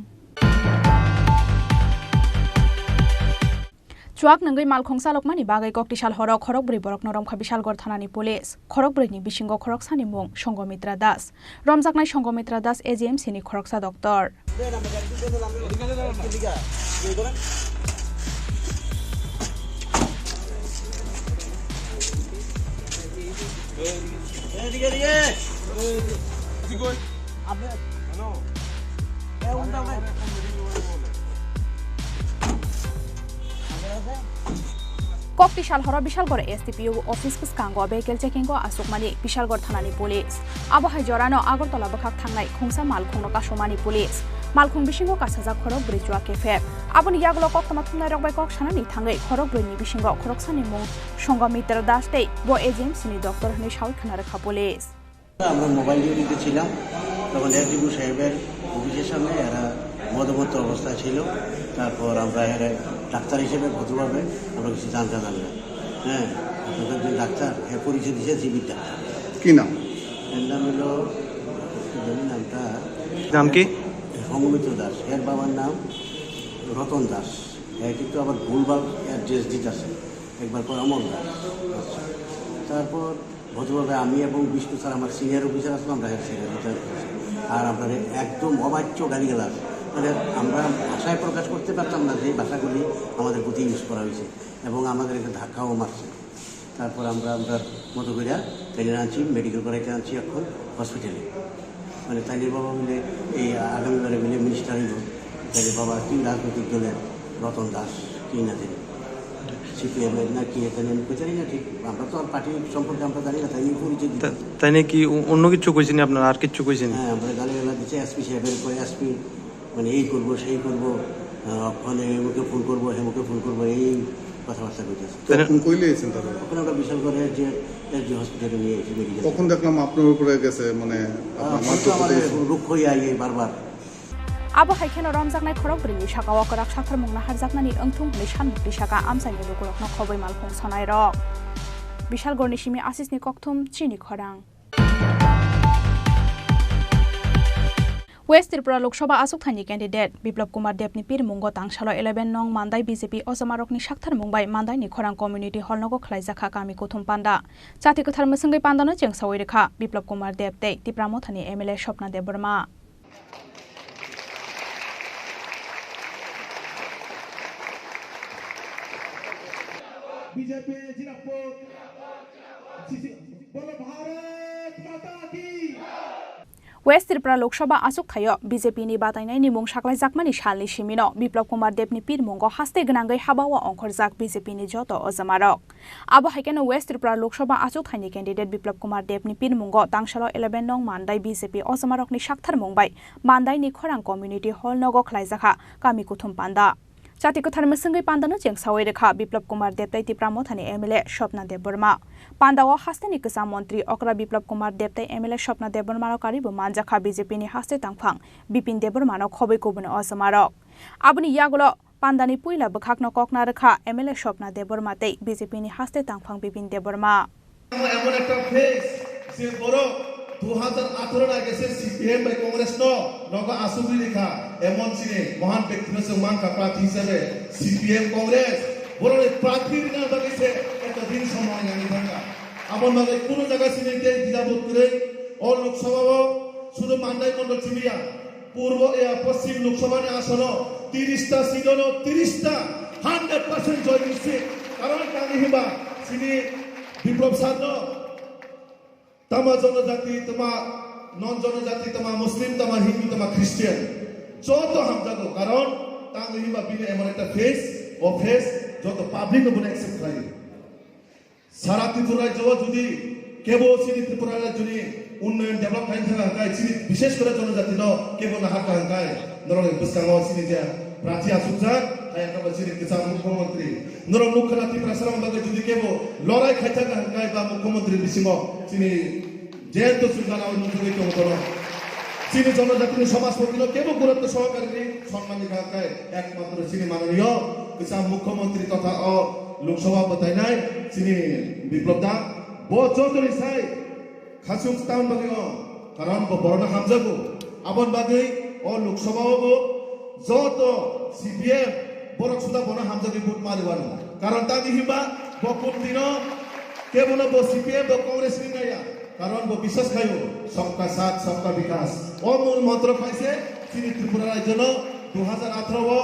Chuak nungwi malkhung chalokmani bagwi Koktisal horo khorokbrwi borokno romkha Bisalgor thanani police. Khorokbrwini bisingo khoroksani mung Songomitra Das. Romjaknai Songomitra Das A G M C ni khoroksa doctor. Koktisal horo Bisalgor S D P O office bwskango vehicle checking o achukmani Bisalgor thanani police. Abo hai jorano Agartala bwkhak thangnai khungsa malkhungno kasumani police. Malkhung bisingo kasajak khorok brwi chua kephek. Aboni yagulo koktwma thumnairok bai kok sanani thangwi khorok brwini bisingo khoroksani mung Songomitra Das tei bo A G M C ni doctor hwnwi sawi khna rwkha police. আমরা মোবাইল ডিউটিতে ছিলাম, তখন এসডিপিও সাহেবের অফিসের সামনে এরা মদমত্ত অবস্থায় ছিল। তারপর আমরা এরা ডাক্তার হিসেবে ভদ্রভাবে আমরা কিছু জানতে জানলাম। হ্যাঁ, আপনাদের একজন ডাক্তার, হ্যাঁ, পরিচয় দিয়েছে জিবির ডাক্তার। কি নাম? এর নাম হলো, কি জানি নামটা? নাম কি? সঙ্গমিত্র দাস। এর বাবার নাম রতন দাস। হ্যাঁ, কিন্তু আবার ভুলভাল অ্যাড্রেস দিতেছে। একবার কয় অমর দাস। আচ্ছা। তারপর ভদ্রভাবে আমি এবং বিষ্ণু স্যার, আমার সিনিয়র অফিসার আসলাম, আমরা সেক্রেটারি। আর আমরা একদম অবাচ্য গালিগালাজ, মানে আমরা ভাষায় প্রকাশ করতে পারতাম না যে ভাষাগুলি আমাদের প্রতি ইউজ করা হয়েছে, এবং আমাদের একটা ধাক্কাও মারছে। তারপর আমরা, আমরা মতো করে তাইলে আনছি, মেডিকেল করাইতে আনছি এখন হসপিটালে। মানে তাইলে বাবা মিলে এই আগামীবারে মিলে মিনিস্টার হইব, তাইলে বাবা কি রাজনৈতিক দলের রতন দাস, কি না জানি, সিপিএম এর না কি এখানে আমি কইতারি না ঠিক, আমরা তো আর পার্টি সম্পর্কে আমরা জানি না, তাই নিয়ে পরিচয় দিতে তা-, তাই নাকি অ-, অন্য কিছু কইছেন আপনারা, আর কিছু কইছেন? হ্যাঁ, আমরা গালি গালা দিচ্ছে এসপি সাহেবের উপরে, এসপি মানে এই করবো, সেই করবো, আহ, ওখানে এমুকে ফোন করবো, হেমুকে ফোন করবো, এই কথাবার্তা কইতেছে। তো তাহলে এখন কই লিয়েছেন তারা? ওখানে আমরা বিশাল করে যে এসডি হসপিটালে নিয়ে এসে মেডিকেল। কখন দেখলাম আপনার উপরে গেছে, মানে, আপনার আহ, মারধর তো আমাদের করতে গেছে? রুক্ষ হয়ে আইয়ে বারবার। Abo hai kheno romjaknai khorok brwini sakao kwrak sakharmung naharjaknani wngthung hwnwi sanmukti saka amchaini lukurokno khobwi malkhung sonairok. Bishalgorni simi Asisni kokthum chini khorang. West Tripura Lok Sabha achukthani candidate Biplab Kumar Debni pirimungo tangsalo eleven nong Mandai B J P osomarokni saktharmung bai Mandaini khorang community hall nogo khlaijakha kami kuthum panda. Chati kwthar mwswngwi pandano chengsawi rwkha Biplab Kumar Deb tei Tipra Mothani M L A Swapna Debbarma. BJP জিন্দাবাদ। বলো ভারত মাতা কি। West Tripura Lok Sabha achuk thaio B J P ni batainaini mung saklaijakmani salni simino Biplab Kumar Deb ni pirmungo haste gwnangwi habao ongkhorjak B J P ni joto ojamarok. Abo hai kheno West Tripura Lok Sabha achuk thaini candidate Biplab Kumar Deb ni pirmungo tangsalo eleven nong Mandai B J P ojamarokni saktharmung bai Mandai ni Khorang Community Hall nogo khlaijakha kami kuthum panda. Chati kwthar mwswngwi pandano chengsawi rwkha Biplab Kumar Deb tai Tipra Mothani M L A Swapna Debbarma. Pandao hasteni kwcham montri okra Biplab Kumar Deb tai M L A Swapna Debbarmano karibo manjakha B J P ni haste tangphang Bipin Debbarmano khobwi kubuni ojamarok. Aboni yagulo pandani puila bwkhakno kokna rwkha M L A Swapna Debbarma tei B J P ni haste tangphang Bipin Debbarma. Emon ekta phase je borok dui hajar atharo ni age se C P M bai Congress no nogo asugwi rikha, emon chini mohan bektino chwng mankha prarthi hisabe C P M Congress borokni prarthi rina bagwi se eto din somoy nangwi thangkha. Aboni bagwi kunu jaga chini tei didabud kwrwi o Lok Sabha o sudu Mandai mondol chiliya, Purbo, ya, Poschim Lok Sabha ni asono tiris ta seat ono tiris ta hundred percent joy nischit. Karon tangwi himba chini Biplab sir no tama jonojati, tama non jonojati, tama Muslim, tama Hindu, tama Christian joto hamjago. Karon tangwi himba bini emon ekta face, o face joto public no bono accept khlai. Sara Tripura rajyo o jodi kebo chini Tripura rajyo ni unnayon develop khaina thangkha hwnkhe chini bishesh kore jonojati no kebo naharkha hwnkhe norok ni bwskango chini je prarthi achukjak hai wngkha chini kwcham mukhyamantri. Norok nukha na Tiprasa rok bagwi jodi kebo lorai khaithakha hwnkhe ba mukhyamantri bisingo chini Jento chwng gana o nukjagwi tongo bono. Chini jonojatini somajpatino kebo gurutto sohokari ni sonman ni kha khe ekmatro chini mananiyo kwcham mukhyamantri totha o Lok Sabha bwtainai chini Biplab da. Bo jotoni sai khachuk town bagwi o, karon bo borokno hamjago. Aboni bagwi o Lok Sabha o bo joto C P M borok suda bono hamjagwi vote maliwano. Karon tangwi himba bo kundino kebono bo C P M bo Congress ni naiya. Karon bo biswas khaio, "Sabka Saath, Sabka Vikas." O mul montro khaise chini Tripura rajyo no dui hajar atharo o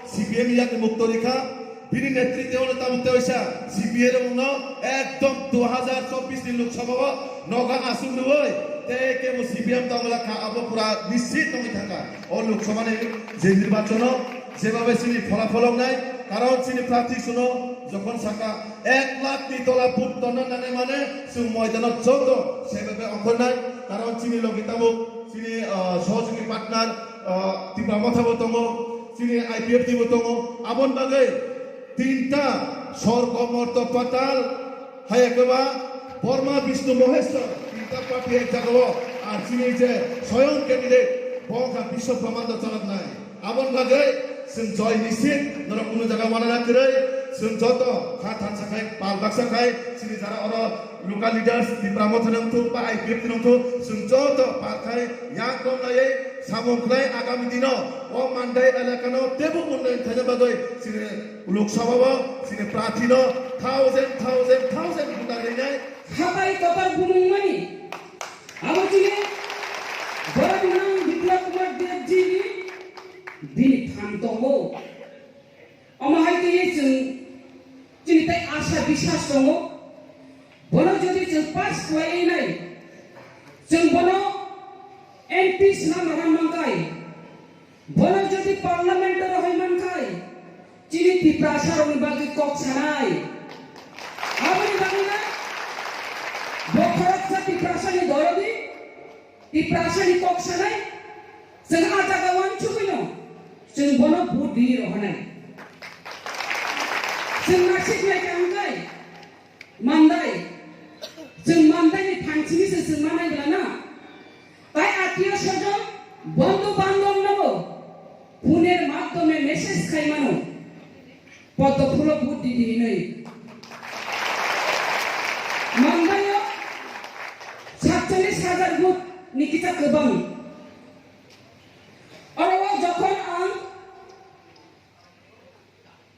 C P M yakni mukto rikha. Bini netritwe o tabuk teisa C P M no ekdom dui hajar chobbish ni Lok Sabha o noga asuk rwui tei kebo C P M tongla kha abo pura nischit tongwi thangkha. O Lok Sabha ni je nirbachono jebabe chini pholapol wngnai, karon chini prarthi suno jokhon saka ek lakh ni tola vote tonna nanai mane chwng moidano joto sebabe ongkhornai, karon chini logi tabuk chini, ah, sohojogwi partner, ah, Tipra Motha bo tongo, chini I P F T bo tongo, aboni bagwi tinta sorgo morto patal Hayakeba, Borma, Bishnu, Maheshwar, tinta party ek jagao, ar chini je soyong candidate, bo wngkha Biswa Brahmando chaloknai. Aboni bagwi chwng joy nischit, norok kunu jaga uanana kwrwi, chwng joto kha thansa khai, pal baksa khai, chini jara oro local leaders, Tipra Motha nungthung, ba I P F T nungthung, chwng joto pal khai, yak dom naiwi, samung khlai agami dino, o Mandai elakano teibo unnayon khaina bagwi, chini Lok Sabha o chini prarthi no thousand, thousand, thousand voter rinai. Hatai kotor bumung mani. Abo chini borok nang Biplab Kumar Deb ji ni bini phan tongo. Omo hai twi chwng chini tai asa biswas tongo. Bono jodi chwng pass khlaiwi nai, chwng bono M P swnam rwna mankai. Bono jodi parliament o rohoi mankhai, chini Tiprasa rokni bagwi kok sanai. Aboni bagwi na bo khoroksa Tiprasa ni dorodi, Tiprasa ni kok sanai, chwng a jaga uansugwino chwng bono vote di rohonai. Chwng naisik nai tangkai, Mandai, chwng Mandai ni phansini se chwng manai bwla na. Tai atio sojon, bondhu bandhobnobo phone er madhyome message khai mano, Poddo phulo vote di di hinwi. Mandaio satchallis hajar vote ni kisa kwbang. Oro o jokhon ang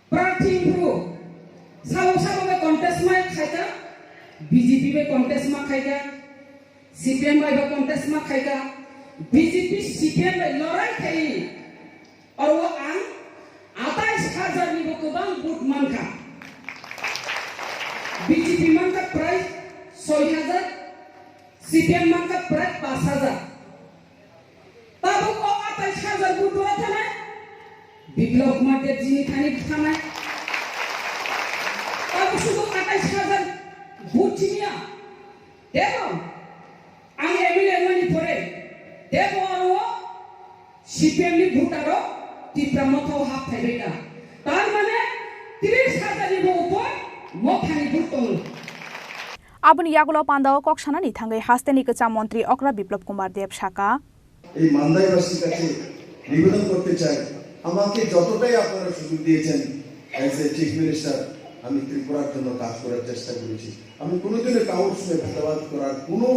Prarthi phuru sabo sabo bai contest ma khaika, B J P bai contest ma khaika, C P M bai bai contest ma khaika, B J P C P M bai lorai khai. Oro ang atais hajar ni bo kwbang vote mankha. B J P mankha prai soi hajar, C P M mankha prai pas hajar. Biplab Kumar Deb jini thani bwtharnai. Abo sudu atais hajar vote simiya. Tebo ang M L A mani pore. Tebo aro C P M ni voter rok Tipra Motha o hap phaibai na. Tar mane tris hajar ni bo upor Motha ni vote tongo. Aboni yagulo pandao kok sanani thangwi hasteni kwcham montri okra Biplab Kumar Deb saka. এই মান্দাইবাসীর কাছে নিবেদন করতে চাই, আমাকে যতটাই আপনারা সুযোগ দিয়েছেন, as a chief minister, আমি ত্রিপুরার জন্য কাজ করার চেষ্টা করেছি। আমি কোনোদিনও কারোর সঙ্গে ভেদাভেদ করার কোনো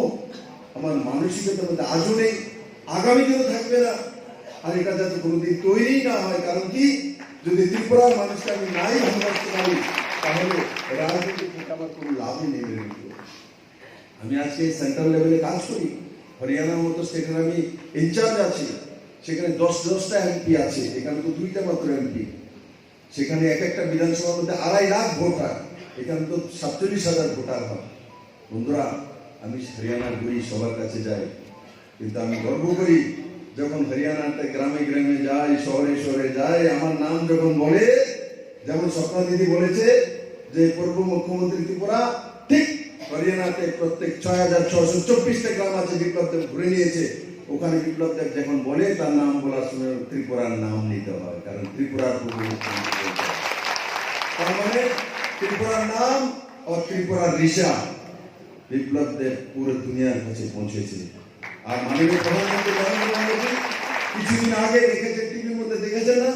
আমার মানসিকতার মধ্যে আজও নেই, আগামী দিনও থাকবে না। আর এটা যাতে কোনোদিন তৈরি না হয়, কারণ কি, যদি ত্রিপুরার মানুষকে আমি নাই ভালোবাসতে পারি, তাহলে রাজনীতি থেকে আমার কোনো লাভই নেই, মেনে নিতে হবে। আমি আজকে সেন্ট্রাল লেভেলে কাজ করি, হরিয়ানার মতো স্টেটের আমি ইনচার্জ আছি, সেখানে দশ দশটা এমপি আছে, এখানে তো দুইটা মাত্র এমপি। সেখানে এক একটা বিধানসভার মধ্যে আড়াই লাখ ভোটার, এখানে তো সাতচল্লিশ হাজার ভোটার হয়। বন্ধুরা, আমি হরিয়ানার ঘুরি, সবার কাছে যাই, কিন্তু আমি গর্ব করি যখন হরিয়ানাতে গ্রামে গ্রামে যাই, শহরে শহরে যাই, আমার নাম যখন বলে, যেমন স্বপ্না দিদি বলেছে যে পূর্ব মুখ্যমন্ত্রী ত্রিপুরা, ঠিক হরিয়ানাতে প্রত্যেক ছয় হাজার ছশো চব্বিশটা গ্রাম আছে, বিপ্লব দেব ঘুরে নিয়েছে। ওখানে বিপ্লব দেব যখন বলে, তার নাম বলার সময় ত্রিপুরার নাম নিতে হয়, কারণ ত্রিপুরার পূর্ব মুখ্যমন্ত্রী বলতে হয়। তার মানে ত্রিপুরার নাম আর ত্রিপুরার রিসা বিপ্লব দেব পুরো দুনিয়ার কাছে পৌঁছেছে। আর মাননীয় প্রধানমন্ত্রী নরেন্দ্র মোদী কিছুদিন আগে দেখেছে, টিভির মধ্যে দেখেছেন না,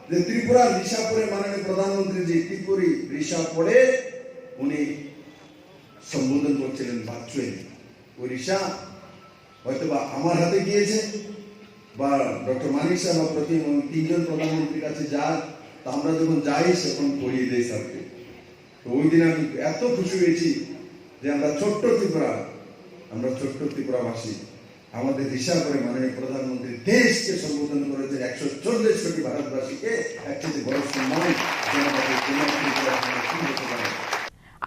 যে ত্রিপুরার রিসা পড়ে মাননীয় প্রধানমন্ত্রী যে ত্রিপুরী রিসা পড়ে উনি সম্বোধন করছিলেন ভার্চুয়ালি। ওই রিসা হয়তো বা আমার হাতে গিয়েছে বা ডক্টর মানিক সাহা বা প্রতিম, তিনজন প্রধানমন্ত্রীর কাছে যান, তা আমরা যখন যাই তখন পড়িয়ে দেয় স্যারকে। তো ওই দিন আমি এত খুশি হয়েছি যে আমরা ছোট্ট ত্রিপুরা, আমরা ছোট্ট ত্রিপুরাবাসী, আমাদের রিসা পড়ে মাননীয় প্রধানমন্ত্রী দেশকে সম্বোধন করেছেন, একশো চল্লিশ কোটি ভারতবাসীকে। এর চেয়ে বড় সম্মান জনগণের জন্য ত্রিপুরার জন্য কি হতে পারে?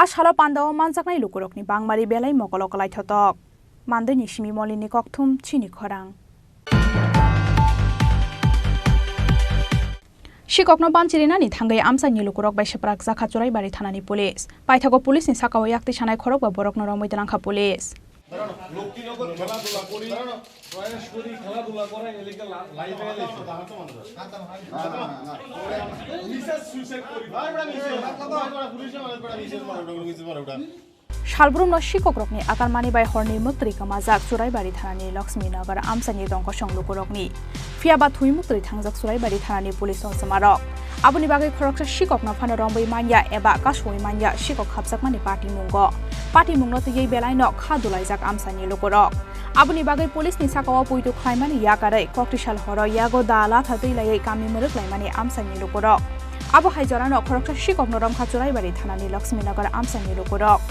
A salo pandao manjaknai lukurokni bangmari belai mokolo kwlaithotok. Mandoini simi molini kokthum chini khorang. Sikokno banchirinani thangwi amchaini lukurok bai swprak jakha Churaibari thanani police. Paithago police ni sakao yakti sanai khorokba borokno romwi twlangkha police. Laxmi Nagar খেলাধুলা করি, প্রয়াস করি, খেলাধুলা করে, এদিকে লা-, লাইভে এলে। মিসেস সুইসাইড করি। বারবার মিসেস। বারবার পুলিশে বারবার মিসেস মারো, মিসেস মারো। Salbrumno sikokrokni atarmani bai horni mwktwi kwmajak Churaibari thanani Lakshmi Nagar amchaini tongkosong lukurokni. Phiyaba thwi mwktwi thangjak Churaibari thanani police o chumarok. Aboni bagwi khoroksa sikokno phano romwi manya eba kasui manya sikok khapjakmani patimungo. Patimungno twiwi belaino kha dulaijak amchaini lukurok. Aboni bagwi police ni sakao puitu khlaimani yakarwi koktisal horo yago da latha twi laiwi kami mwrwk laimani amchaini lukurok. Abo hai jorano khoroksa sikokno romkha Churaibari thanani Lakshmi Nagar amchaini lukurok.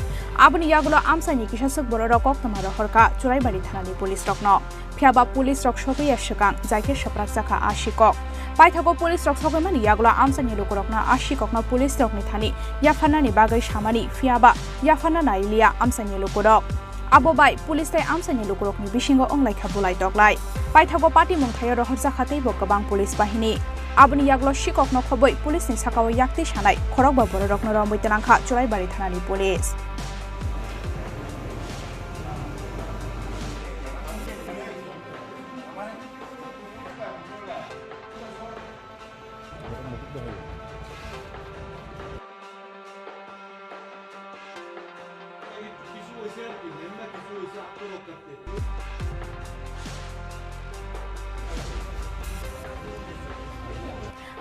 Aboni yagulo amchaini kisaswk bororok koktwma rohorkha Churaibari thanani police rokno. Phiyaba police rok sogwi ya swkang, jaikhe swprak jakha a sikok. Paithago police rok sogwi mani yagulo amchaini lukurokno a sikokno police rokni thani yapharnani bagwi samani, phiyaba yapharna nailiya amchaini lukurok. Abo bai police tei amchaini lukurokni bisingo wnglaikha bulai toklai. Paithago patimung thaio rohorjakha teibo kwbang police bahini. Aboni yagulo sikokno khobwi police ni sakao yakti sanai khorokba bororokno romwi twlangkha Churaibari thanani police.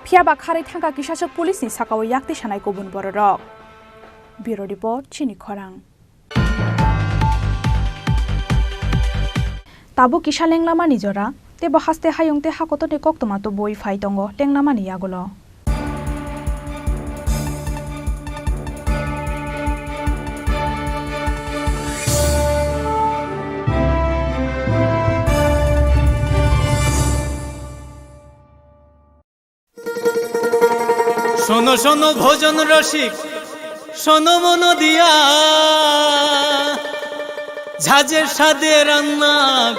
Phiyaba kharwi thangkha kisaswk police ni sakao yakti sanai kubun bororok. Bureau Report, Chini Khorang. Tabuk kisa lenglamani jora, teibo haste hayung tei hakotorni koktwma tubui phai tongo lenglamani yagulo. শোনো শোনো ভজন রসিক, শোনো মন দিয়া, ঝাঁঝের স্বাদে রান্না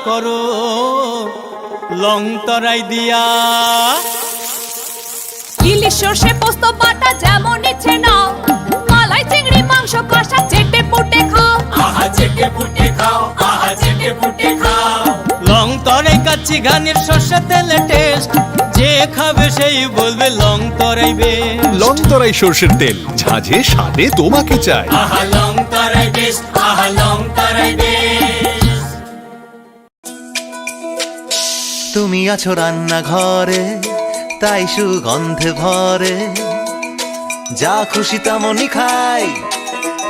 করো লং তরাই দিয়া। সর্ষে পোস্ত বাটা যেমন ইচ্ছে নাও, মালাই চিংড়ি মাংস কষা চেটে পুটে খাও। আহা চেটে পুটে খাও, আহা চেটে পুটে খাও। লং তরাই কাচ্চি ঘানির সর্ষে তেলে টেস্ট, যে খাবে সেই বলবে লং তরাই বেস্ট। লং তরাই সর্ষের তেল, ঝাঁঝে স্বাদে তোমাকে চাই। আহা লং তরাই বেস্ট, আহা লং তরাই বেস্ট। তুমি আছো রান্নাঘরে, তাই সুগন্ধে ভরে। যা খুশি তেমনই খাই,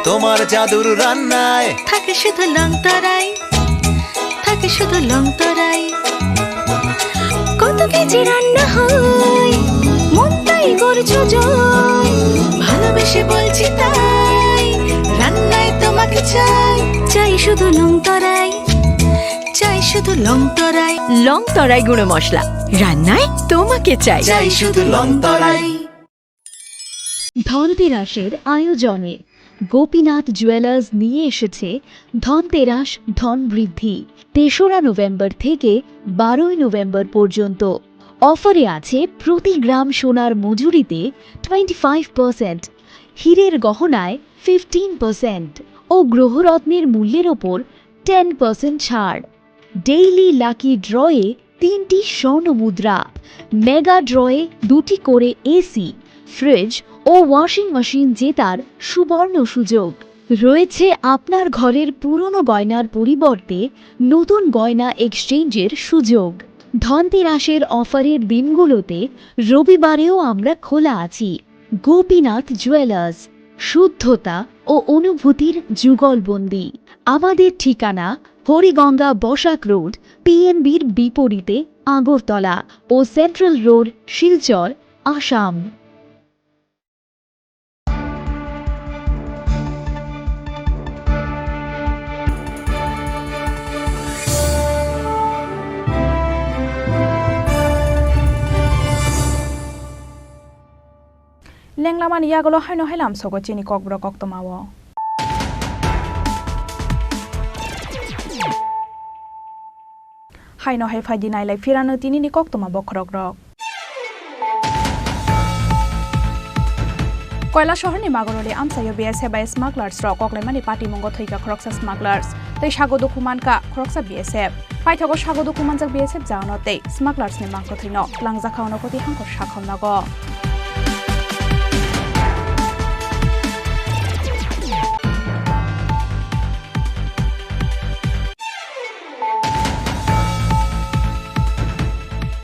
তোমার জাদুর রান্নায়। থাকে শুধু লং তরাই, থাকে শুধু লং তরাই। কত কেজি রান্না হয়, মন তাই করছো জয়। ভালোবেসে বলছি তাই, রান্নায় তোমাকে চাই। চাই শুধু লং তরাই, চাই শুধু লং তরাই। লং তরাই গুঁড়ো মশলা, রান্নায় তোমাকে চাই। চাই শুধু লং তরাই। ধনতেরাসের আয়োজনে গোপীনাথ জুয়েলার্স নিয়ে এসেছে ধনতেরাস ধন বৃদ্ধি। তেসরা নভেম্বর থেকে বারোই নভেম্বর পর্যন্ত। অফারে আছে প্রতি গ্রাম সোনার মজুরিতে টোয়েন্টি ফাইভ পার্সেন্ট, হীরের গহনায় ফিফটিন পার্সেন্ট ও গ্রহরত্নের মূল্যের ওপর টেন পার্সেন্ট ছাড়। ডেইলি লাকি ড্রয়ে তিনটি স্বর্ণ মুদ্রা, মেগা ড্রয়ে দুটি করে এসি, ফ্রিজ ও ওয়াশিং মেশিন জেতার সুবর্ণ সুযোগ। রয়েছে আপনার ঘরের পুরনো গয়নার পরিবর্তে নতুন গয়না এক্সচেঞ্জের সুযোগ। ধনতেরাসের অফারের দিনগুলোতে রবিবারেও আমরা খোলা আছি। গোপীনাথ জুয়েলার্স, শুদ্ধতা ও অনুভূতির যুগলবন্দি। আমাদের ঠিকানা হরিগঙ্গা বসাক রোড, পিএনবির বিপরীতে আগরতলা ও central road, Silchar, Assam. Lenglamani yagulo haino hai lamsogo chini kokborok koktwmao. Haino hai phaidi nailai phirano tinini koktwma bokhorokrok. Koilasohorni Magoroli amchaio B S F bai smugglers rok koklaimani patimungo thwikha khoroksa smugglers tei sago dukhu mankha khoroksa B S F. Paithago sago dukhu manjak B S F jaono tei smugglers ni mangkwthwino twlangjakha ono koti hangkor sakhomnago.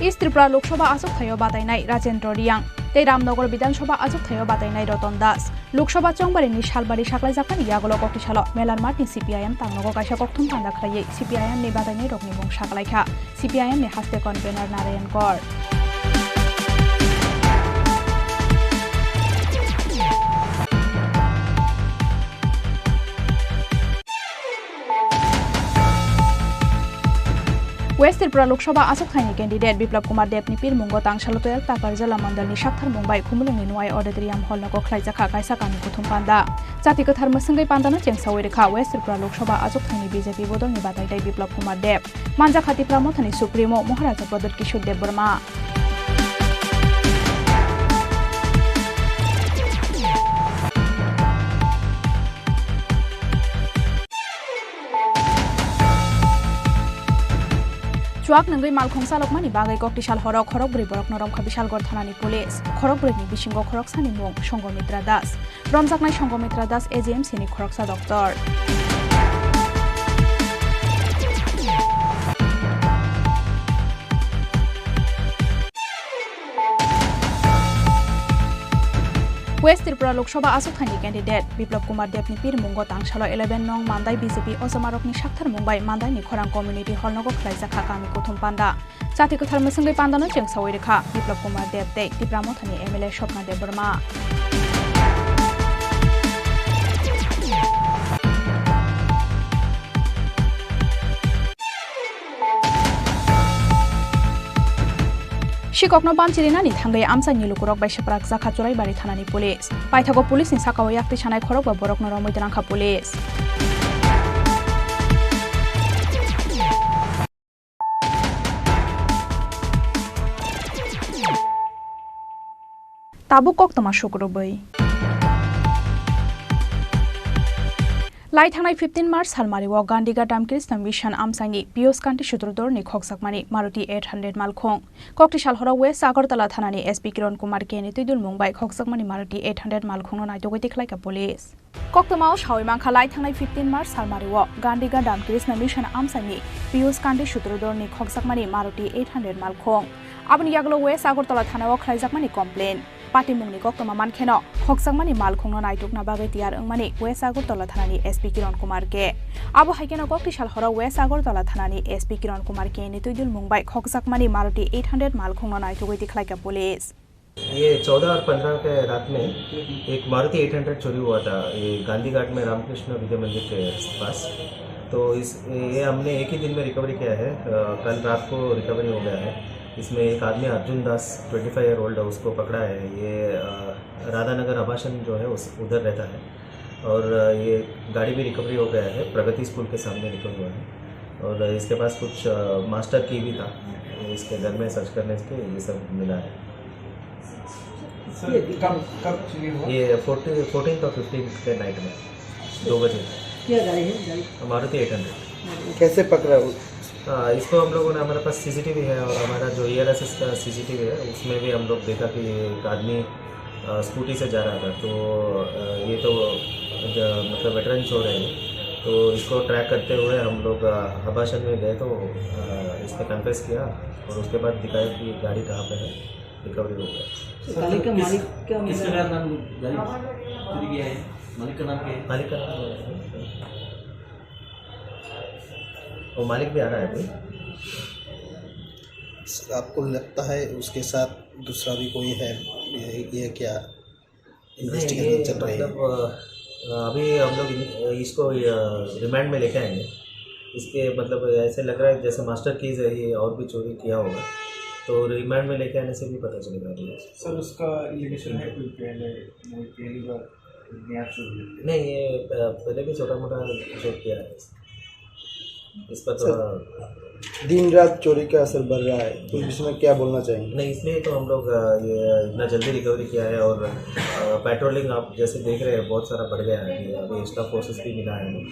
East Tripura Lok Sabha achukthai-o batainai Rajendra Reang tei Ramnagar Bidhan Sabha achukthai-o batainai Ratan Das. Lok Sabha chongbarini salbari saklaijakmani yagulo koktisalo Melar Math ni C P I M tangnogo kaisa kokthum panda khlaiwi C P I M ni batainairokni mung saklaikha C P I M ni haste convener Narayan Kor. West Tripura Lok Sabha achukthai ni candidate Biplab Kumar Deb ni pirmungo tangsalo twelve Taparjala Mandal ni sakthar mung bai Khumulwng ni Nwai Auditorium Hall nogo khlaijakha kaisa kami kuthum panda. Chati kwthar mwswngwi pandano chengsawi rwkha West Tripura Lok Sabha achukthai ni B J P bodol ni batai tei Biplab Kumar Deb. Manjakha Tipra Motha ni Supremo Maharaja Pradyut Kishore Debbarma. Chuak nungwi malkhung chalokmani bagwi koktisal horo khorokbrwi borokno romkha Bisalgor thanani police. Khorokbrwini bisingo khoroksani mung Songomitra Das. Romjaknai Songomitra Das A G M C ni khoroksa doctor. West Tripura Lok Sabha achukthai ni candidate Biplab Kumar Deb ni pirmungo tangsalo eleven nong Mandai B J P ojamarokni sakthar mung bai Mandai ni Khorang Community Hall nogo khlaijakha kami kuthum panda. Chati kwthar mwswngwi pandano chengsawi rwkha Biplab Kumar Deb tei Tipra Motha ni M L A Swapna Debbarma. Sikokno bamchirinani thangwi amchaini lukurok bai swprak jakha Churaibari thanani police. Paithago police ni sakao yakti sanai khorokba borokno romwi twlangkha police. Tabuk koktwma sukrubwi. Lai thangnai fifteen March salmario Gandhigat Ramakrishna Mission amchaini Piyush Kanti Sutradharni khokjakmani Maruti eight hundred malkhung. Kokti sal horo West Agartala thanani S P Kiran Kumar K ni twidulmung bai khokjakmani Maruti eight hundred malkhungno naitugwi tikhlaikha police. Koktwmao sawi mankha lai thangnai fifteen March salmario Gandhigat Ramakrishna Mission amchaini Piyush Kanti Sutradharni khokjakmani Maruti eight hundred malkhung. Aboni yagulo West Agartala thanao khlaijakmani complain. Patimungni koktwma mankheno, khokjakmani malkhungno naitukna bagwi tiyar wngmani West Agartala thanani S P Kiran Kumar K. Abo hai kheno kokti sal horo West Agartala thanani S P Kiran Kumar K ni twidulmung bai khokjakmani Maruti eight hundred malkhungno naitugwi tikhlaikha police. ये चौदह और पंद्रह के रात में एक Maruti eight hundred चोरी हुआ था, ये गांधी घाट में रामकृष्ण विद्या मंदिर के पास। तो इस, ये हमने एक ही दिन में रिकवरी किया है। अ, कल रात को रिकवरी हो गया है। इसमें एक आदमी अर्जुन Das, twenty five year old है, उसको पकड़ा है। ये, अ, राधानगर आवासन जो है, उस, उधर रहता है। और, अ, ये गाड़ी भी रिकवरी हो गया है, प्रगति स्कूल के सामने निकल हुआ है। और इसके पास कुछ, अ, मास्टर की भी था, इसके घर में सर्च करने से ये सब मिला है। सर, ये कब, कब चोरी हुआ? ये फोर्टी, फोर्टीन और फिफ्टीन के नाइट में, दो बजे। क्या गाड़ी है, गाड़ी? Maruti eight hundred. कैसे पकड़ा वो? हाँ, इसको हम लोगों ने, हमारे पास सीसीटीवी है और हमारा जो ईआरएसएस का सीसीटीवी है, उसमें भी हम लोग देखा कि एक आदमी, अ, स्कूटी से जा रहा था। तो, अ, ये तो ज-, मतलब वेटरन चोर है, तो इसको ट्रैक करते हुए हम लोग, अ, हबाशन में गए, तो, अ, इसने कन्फेस किया और उसके बाद दिखाया कि गाड़ी कहाँ पे है, रिकवरी हो गया। सर, गाड़ी का किस, मालिक क्या किस मिला? प्रकार नाम गाड़ी चोरी किया है? मालिक का नाम क्या है? मालिक का नाम वो मालिक भी आ रहा है अभी। सर, आपको लगता है उसके साथ दूसरा भी कोई है, ये, ये क्या नहीं, इन्वेस्टिगेशन ये चल रही है? मतलब, अ, अभी हम लोग इन-, इसको, अ, रिमांड में लेके आएंगे। इसके मतलब ऐसे लग रहा है जैसे मास्टर कीज है, ये और भी चोरी किया होगा, तो रिमांड में लेके आने से भी पता चलेगा अभी। सर, उसका एलिगेशन है कोई पहले, वो पहली बार नया चोरी है? नहीं, ये प-, पहले भी छोटा मोटा चोर किया है। इस पर सर, थोड़ा दिन रात चोरी का असर बढ़ रहा है, तो इस विषय में क्या बोलना चाहेंगे? नहीं, इसलिए तो हम लोग, अ, ये इतना जल्दी रिकवरी किया है और, अ, पेट्रोलिंग आप जैसे देख रहे हैं, बहुत सारा बढ़ गया है। अभी, अभी एक्स्ट्रा फोर्सेस भी मिला है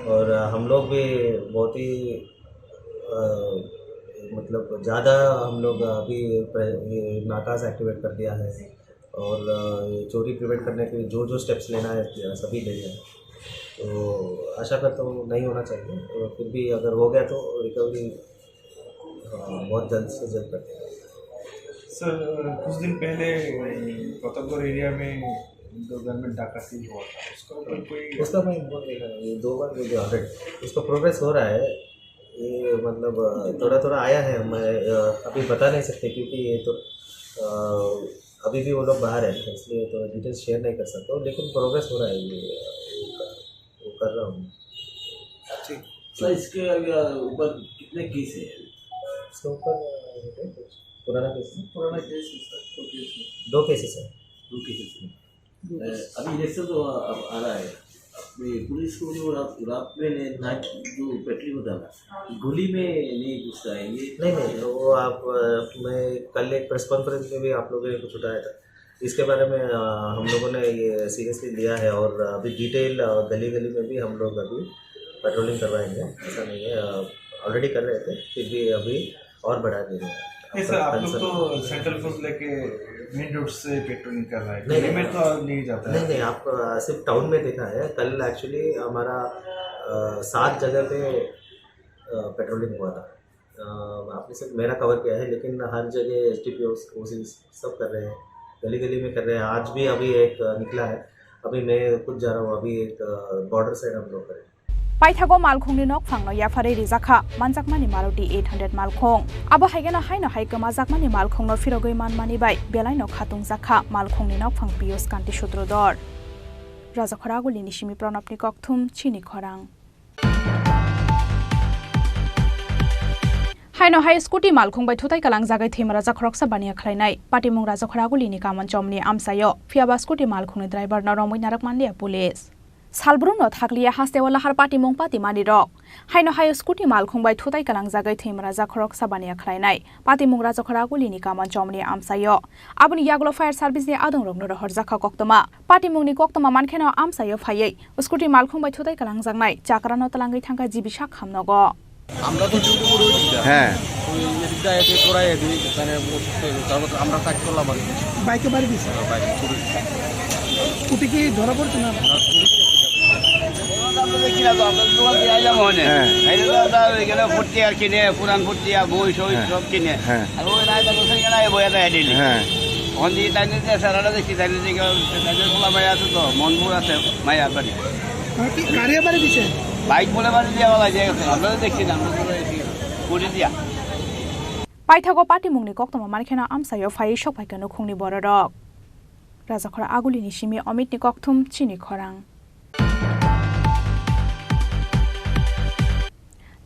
और, अ, हम लोग भी बहुत ही, अ, मतलब ज़्यादा हम लोग अभी प्र-, ये नाकास एक्टिवेट कर दिया है। और, अ, ये चोरी प्रिवेंट करने के लिए जो, जो स्टेप्स लेना है, अ, सभी ले हैं। तो आशा करता हूँ नहीं होना चाहिए, और फिर भी अगर हो गया तो रिकवरी, अ, बहुत जल्द से जल्द करते हैं। सर, अ, कुछ दिन पहले, अ, प्रतापगढ़ एरिया में दो घर में डकैती हुआ था, उसका ऊपर कोई उसका मैं बोल रहा हूँ, ये दो बार बोल दिया ऑलरेडी। उसका प्रोग्रेस हो रहा है। ये मतलब, अ, थोड़ा-थोड़ा आया है, मैं, अ, अभी बता नहीं सकते क्योंकि ये तो, अ, अभी भी वो लोग बाहर हैं, इसलिए तो डिटेल्स शेयर नहीं कर सकता हूँ, लेकिन प्रोग्रेस हो रहा है ये, अ, वो कर, वो कर रहा हूँ। ठीक। सर, इसके अभी, अ, ऊपर कितने केस है? इसके ऊपर, अ, पुराना केस है। पुराना केस है सर, दो केस है। दो केसेस है। दो केसेस है। अ, अभी इलेक्शन तो अब आ रहा है। अभी पुलिस को जो रात, रात में ने-, नाइट जो पेट्रोलिंग होता है ना, गली में नहीं घुसता है ये? नहीं, नहीं, तो वो आप, अ, मैं कल एक प्रेस कॉन्फ्रेंस में भी आप लोगों ने कुछ उठाया था। इसके बारे में, अ, हम लोगों ने ये सीरियसली लिया है और अभी डिटेल, अ, गली-गली में भी हम लोग अभी पेट्रोलिंग करवाएंगे। ऐसा नहीं है, अ, ऑलरेडी कर रहे थे, फिर भी अभी और बढ़ा दे रहे हैं। नहीं सर, आप लोग तो सेंट्रल फोर्स लेके मेन रोड से पेट्रोलिंग कर रहे हैं, नहीं, गली में नहीं। तो नहीं जाता है। नहीं, नहीं, आप, अ, सिर्फ टाउन में देखा है। कल एक्चुअली हमारा, अ, सात जगह पे, अ, पेट्रोलिंग हुआ था। अ, आपने सिर्फ मेरा कवर किया है, लेकिन हर जगह एसडीपीओ, ओसी सब कर रहे हैं, गली गली में कर रहे हैं। आज भी अभी एक, अ, निकला है, अभी मैं खुद जा रहा हूँ, अभी एक, अ, बॉर्डर साइड हम लोग करें। Paithago malkhungni nokphangno yapharwi rijakha manjakmani Maruti eight hundred malkhung. Abo haikhe no haino hai kwmajakmani malkhungno phirogwi manmani bai belaino khatungjakha malkhungni nokphang Piyush Kanti Sutradhar. Rajakhora Agulini simi Pranabni kokthum chini khorang. Haino hai scooty malkhung bai thutai kalangjagwi thwima rajak khoroksa baniya khlainai. Patimung Rajakhora Agulini Kaman Chomni amchaio. Phiyaba scooty malkhungni driver no romwi narak manliya police. Salbrumno thakliya hasteo lahar patimung patimani rok. Haino hai scooty malkhung bai thutai kalangjagwi thwimra jakhorok sabaniya khlainai. Patimung Rajakhora Agulini Kaman Chomni amsaio. Aboni yagulo fire service ni adongrokno rohorjakha koktwma. Patimungni koktwma mankheno amsaio phaiwi scooty malkhung bai thutai kalangjaknai chakrano twlangwi thangkha G B sak hamnogo. আমরা তো ডিউটি করে ওই দিকটা। হ্যাঁ। ওই এদিকটা এদিক ওরা এদিক, মানে, অসুস্থ হয়ে যাচ্ছে। তারপর আমরা কাজ করলাম আর কি। বাইকে বাড়ি দিছে? হ্যাঁ, বাইকে করে দিচ্ছে। স্কুটি কি ধরা পড়ছে না? না, স্কুটি কি আছে? আমরা দেখছি না তো, আমরা দোকান দিয়ে আইলাম ওখানে। হ্যাঁ। এই যে আমরা ওইখানে ফুটকি আর কিনে, পুরান ফুটকি আর বই সই হ্যাঁ। সব কিনে। হ্যাঁ। আর ওই রায়তা বসে গেলে এই বইটা এনে নিই। হ্যাঁ। ওখান দিয়ে তাই নিয়ে স্যার, আমরা দেখছি, তাই নিয়ে দেখি, তাই নিয়ে খোলা মায়া আছে তো, মনপুর আছে, মায়ার বাড়ি। মানে কি গাড়িয়ে বাড়ি দিছে? বাইক বলে বাড়ি দিয়ে বলা যায়, আমরা তো দেখছি না, আমরা তো রয়েছি। করে দিয়া। Paithago patimungni koktwma mankheno amsaio phaiwi sokphaikha nukhungni bororok. Rajakhora Agulini simi Omitni kokthum chini khorang.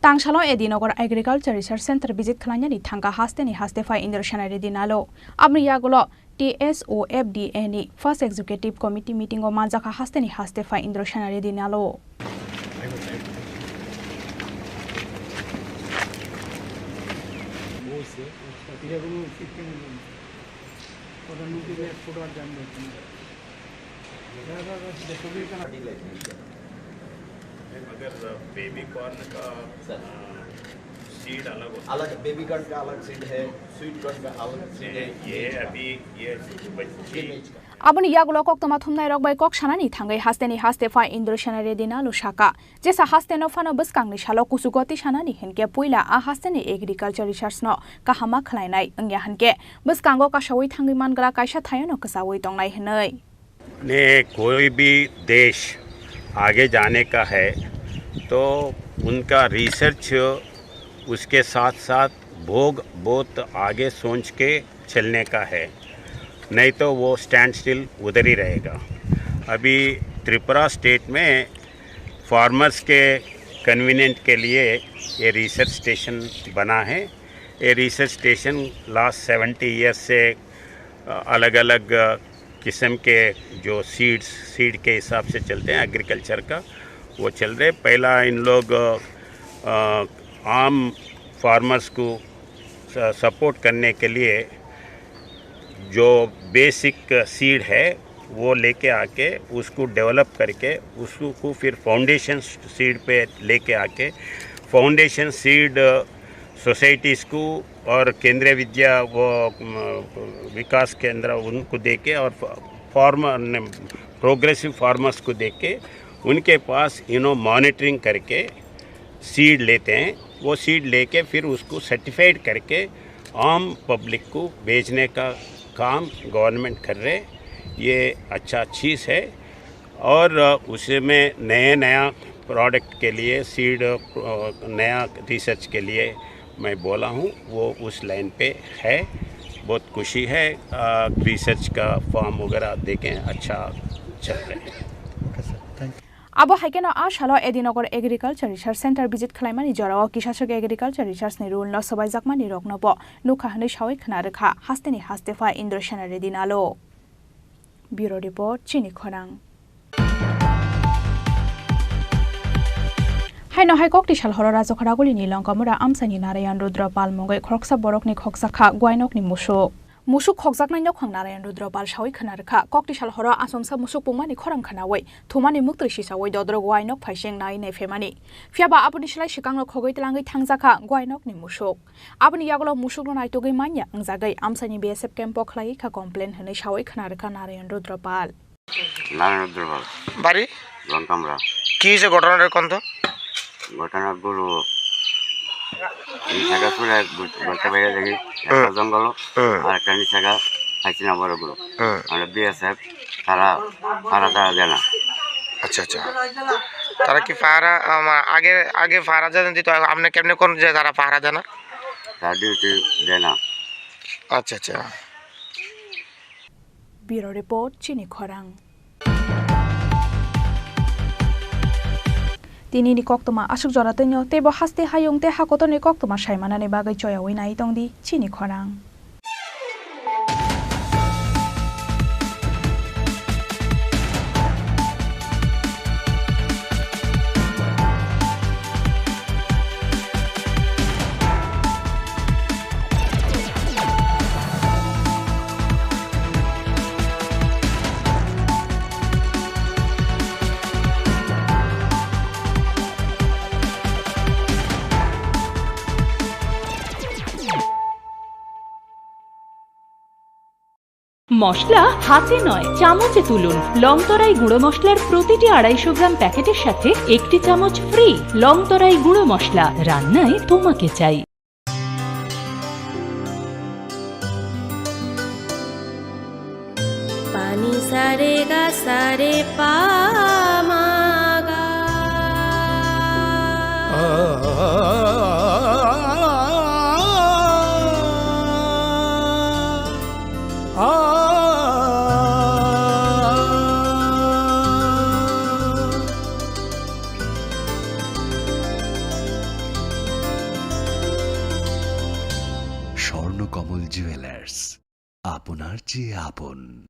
Tangsalo Edinagar Agriculture Research Center visit khlainani thangkha hasteni haste phai Indra Sena Reddy Nalu. Aboni yagulo T S O F D A ni First Executive Committee meeting o manjakha hasteni haste phai Indra Sena Reddy Nalu. अगर baby corn का, सर। अ, सीड अलग होता है। अलग, baby corn का अलग सीड है, sweet corn का अलग सीड है। ये अभी, ये बच-, ये maize का। Aboni yagulo koktwma thumnairok bai kok sanani thangwi hasteni haste phai Indra Sena Reddy Nalu saka. Jesa hasteno phano bwskangni salo kuchugo tisanani hinkhe puila a hasteni agriculture research no kahama khlainai wngya hinkhe bwskango kasawi thangwi manglak kaisa thaiono kwchawi tongnai hwnwi. ने कोई भी देश आगे जाने का है तो उनका रिसर्च उसके साथ साथ भोग बहुत आगे सोच के चलने का है, नहीं तो वो स्टैंड स्टिल उधर ही रहेगा। अभी त्रिपुरा स्टेट में फार्मर्स के कन्वीनियंट के लिए ये रिसर्च स्टेशन बना है। ये research station last seventy years से, अ, अलग-अलग, अ, किस्म के जो सीड्स, सीड के हिसाब से चलते हैं एग्रीकल्चर का, वो चल रहे। पहला इन लोग, अ, अ, आम फार्मर्स को स-, सपोर्ट करने के लिए जो बेसिक सीड है, वो लेके आके उसको डेवलप करके उसको को फिर फाउंडेशन सीड पे लेके आके फाउंडेशन सीड सोसाइटीज को और केंद्रीय विद्या वो, म, विकास केंद्र उनको देके और फ-, फार्मर ने, प्रोग्रेसिव फार्मर्स को देके उनके पास इन्हों मॉनिटरिंग करके सीड लेते हैं, वो सीड लेके फिर उसको सर्टिफाइड करके आम पब्लिक को बेचने का काम गवर्नमेंट कर रहे। ये अच्छा चीज़ है। और, अ, उसमें नए नया प्रोडक्ट के लिए सीड, अ, नया रिसर्च के लिए मैं बोला हूँ, वो उस लाइन पे है। बहुत खुशी है, अ, रिसर्च का फॉर्म वगैरह देखें, अच्छा चल रहे हैं। Okay sir, thank you. Abo hai kheno a salo Edinagar Agriculture Research Center visit khlaimani jorao kisaswk agriculture research ni rule no swbaijakmani rokno bo nukha hwnwi sawi khna rwkha hasteni haste phai Indra Sena Reddy Nalu. Bureau Report, Chini Khorang. Haino hai kokti sal horo Rajakhora Agulini Longkamura amchaini Narayan Rudra Pal mungwi khoroksa borokni khokjakha guainokni musuk. Musuk khokjaknai nokhang Narayan Rudra Pal sawi khna rwkha. Kokti sal horo achomsa musuk pungmani khorang khnawi thumani muktwi sisawi dodro guainok phaising nai nai phaimani. Phiyaba aboni slai swkangno khogwi twlangwi thangjakha guainokni musuk. Aboni yagulo musukno naitugwi manya wngjagwi amchaini B S F camp-o khlaiwi kha complain hwnwi sawi khna rwkha Narayan Rudra Pal. Narayan Rudra Pal. বাড়ি? লঙ্কামরা। কি হয়েছে ঘটনাটা, কোন তো? ঘটনা গরু নিষেধাজ্ঞা করে বলতে বাইরে দেখি একটা হুম। জঙ্গল হুম। আর একটা নিষেধাজ্ঞা খাইছি না বড় গরু। হুম। আমরা বিএসএফ তারা পাহারা তারা দেয় না। আচ্ছা, আচ্ছা। তারা কি পাহারা, আম, আগে, আগে পাহারা যেন দিত, আপনি কেমনে কোন যে তারা পাহারা দেয় না? তার ডিউটি দেয় না। আচ্ছা, আচ্ছা। Bureau Report, Chini Khorang. Tini ni koktwma aswk jora twino teibo haste hayung tei hakotorni koktwma saimanani bagwi choyawi nai tongdi Chini Khorang. মশলা হাতে নয়, চামচে তুলুন। লং তরাই গুঁড়ো মশলার প্রতিটি আড়াইশো গ্রাম প্যাকেটের সাথে একটি চামচ ফ্রি। লং তরাই গুঁড়ো মশলা, রান্নায় তোমাকে চাই। Pani sa re ga sa re pa ma ga. Swarnakamal jewellers, আপনার চেয়ে আপন।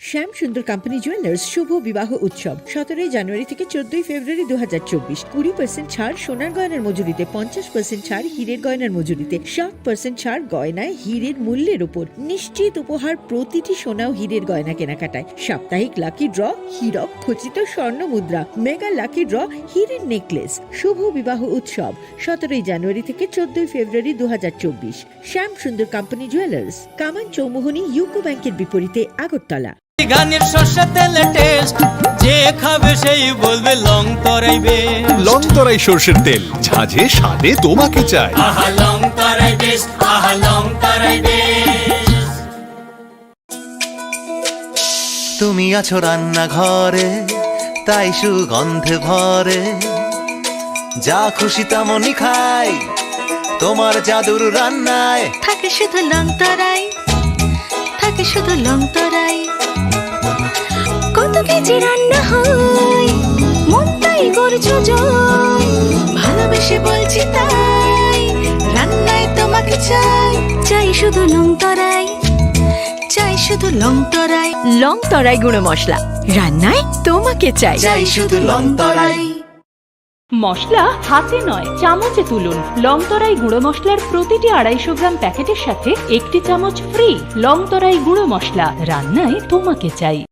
শ্যাম সুন্দর কোম্পানি জুয়েলার্স শুভ বিবাহ উৎসব সতেরোই জানুয়ারি থেকে চোদ্দই ফেব্রুয়ারি দু হাজার চব্বিশ। কুড়ি পার্সেন্ট ছাড় সোনার গয়নার মজুরিতে, পঞ্চাশ পার্সেন্ট ছাড় হীরের গয়নার মজুরিতে, সাত পার্সেন্ট ছাড় গয়নায় হীরের মূল্যের উপর। নিশ্চিত উপহার প্রতিটি সোনা ও হীরের গয়না কেনাকাটায়। সাপ্তাহিক লাকি ড্র, হীরক খচিত স্বর্ণ মুদ্রা, মেগা লাকি ড্র, হীরের নেকলেস। শুভ বিবাহ উৎসব সতেরোই জানুয়ারি থেকে চোদ্দই ফেব্রুয়ারি দু হাজার চব্বিশ। শ্যাম সুন্দর কোম্পানি জুয়েলার্স, কামান চৌমুহনী ইউকো ব্যাংকের বিপরীতে, আগরতলা। গানের সর্ষে তেলে টেস্ট, যে খাবে সেই বলবে লং তরাই বেস্ট। লং তরাই সর্ষের তেল, ঝাঁঝে স্বাদে তোমাকে চাই। আহা লং তরাই বেস্ট, আহা লং তরাই বেস্ট। তুমি আছো রান্নাঘরে, তাই সুগন্ধে ভরে। যা খুশি তেমনই খাই, তোমার জাদুর রান্নায়। থাকে শুধু লং তরাই, থাকে শুধু লং তরাই। কত কেজি রান্না হয়, মনটাই করছো জয়। ভালোবেসে বলছি তাই, রান্নায় তোমাকে চাই। চাই শুধু লং তরাই, চাই শুধু লং তরাই। লং তরাই গুঁড়ো মশলা, রান্নায় তোমাকে চাই। চাই শুধু লং তরাই। মশলা হাতে নয়, চামচে তুলুন। লং তরাই গুঁড়ো মশলার প্রতিটি আড়াইশো গ্রাম প্যাকেটের সাথে একটি চামচ ফ্রি। লং তরাই গুঁড়ো মশলা, রান্নায় তোমাকে চাই।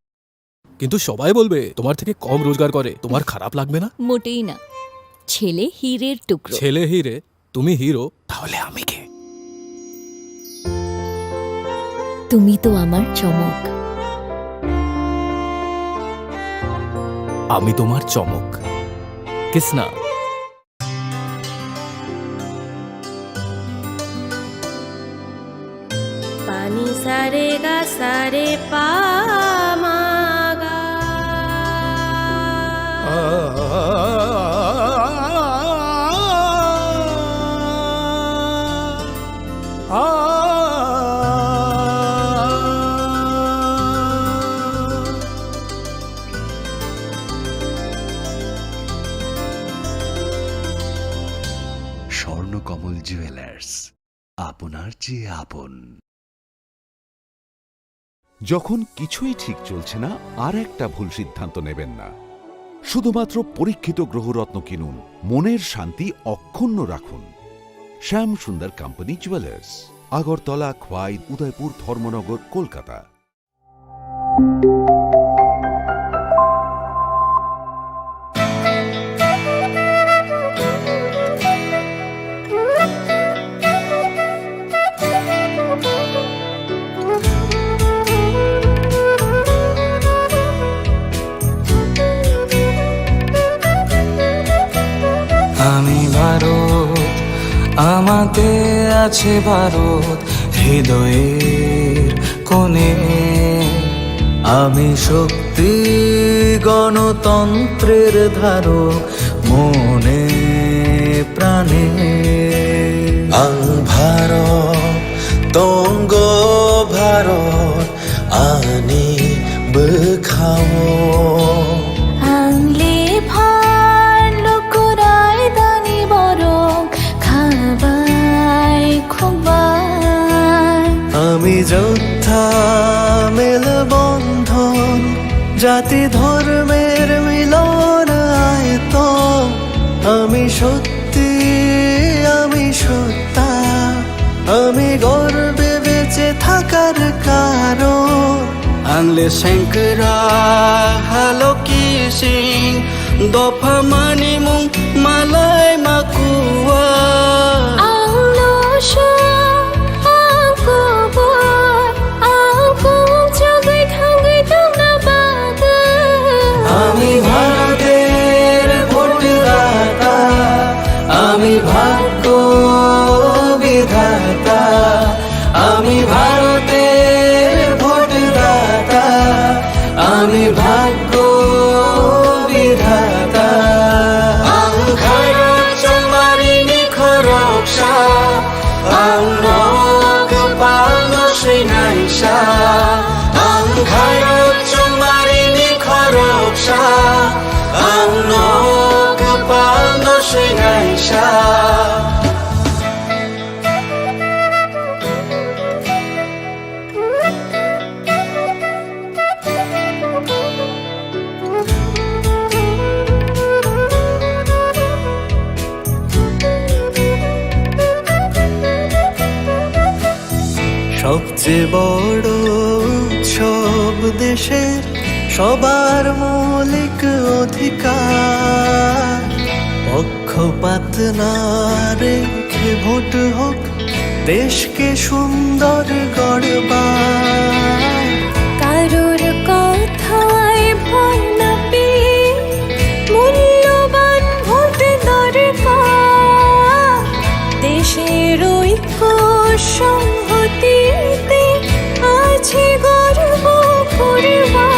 কিন্তু সবাই বলবে, "তোমার থেকে কম রোজগার করে, তোমার খারাপ লাগবে না?" মোটেই না। ছেলে হীরের টুকরো। ছেলে হীরে, তুমি হিরো, তাহলে আমি কে? তুমি তো আমার চমক। আমি তোমার চমক। Kisna. Pani sa re ga sa re pa ma ga. Swarnakamal jewellers, আপনার চেয়ে আপন। যখন কিছুই ঠিক চলছে না, আর একটা ভুল সিদ্ধান্ত নেবেন না। শুধুমাত্র পরীক্ষিত গ্রহরত্ন কিনুন, মনের শান্তি অক্ষুণ্ণ রাখুন। শ্যাম সুন্দর কোম্পানি জুয়েলার্স, আগরতলা, খোয়াই, উদয়পুর, ধর্মনগর, কলকাতা। আমি ভারত, আমাতে আছে ভারত, হৃদয়ের কোণে। আমি শক্তি, গণতন্ত্রের ধারক, মনে প্রাণে। Ang Bharat, tonggo Bharat, ani bwkhao. Ang lephar lukurai dani borok khabai khukbai. আমি যোদ্ধা মেলবন্ধন, জাতি ধর্মের মিলন আয়তন। আমি সত্যি, আমি সত্তা, আমি গর্বে বেঁচে থাকার কারণ। Ang le sengkra haloki sing, dopha mani mung malai makua. Ang lo sha, ang kubo. যে বড় উৎসব দেশের সবার মৌলিক অধিকার, পক্ষপাত না রেখে ভোট হোক দেশকে সুন্দর গড়বার। কারোর কথায় ভয় না পেয়ে মূল্যবান ভোট দরকার। দেশের ঐক্য সংহতিতে আছে গর্ব করবার।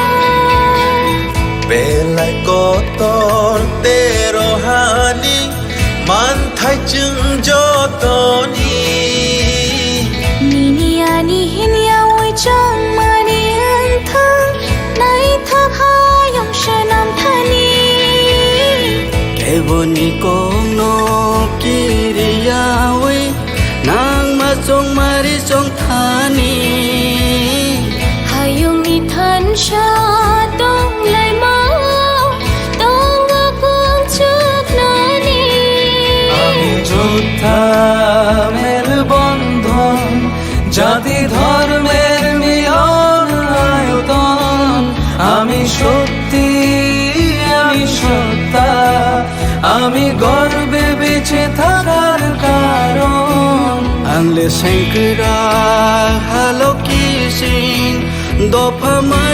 Belai kotor tei rohani manthai chwng jotoni. Nini ani hinya oi chongmani wngthang, naithok hayung swnam thani. Keboni kokno kiriyawi nangma chongmari chongthani. Hayungni thansa tonglaima tongo kung chuknani. আমি যোদ্ধা মেলবন্ধন, জাতি ধর্মের মিলন আয়তন। আমি শক্তি, আমি সত্তা, আমি গর্বে বেঁচে থাকার কারণ। Ang le sengkra halo kising dopha ma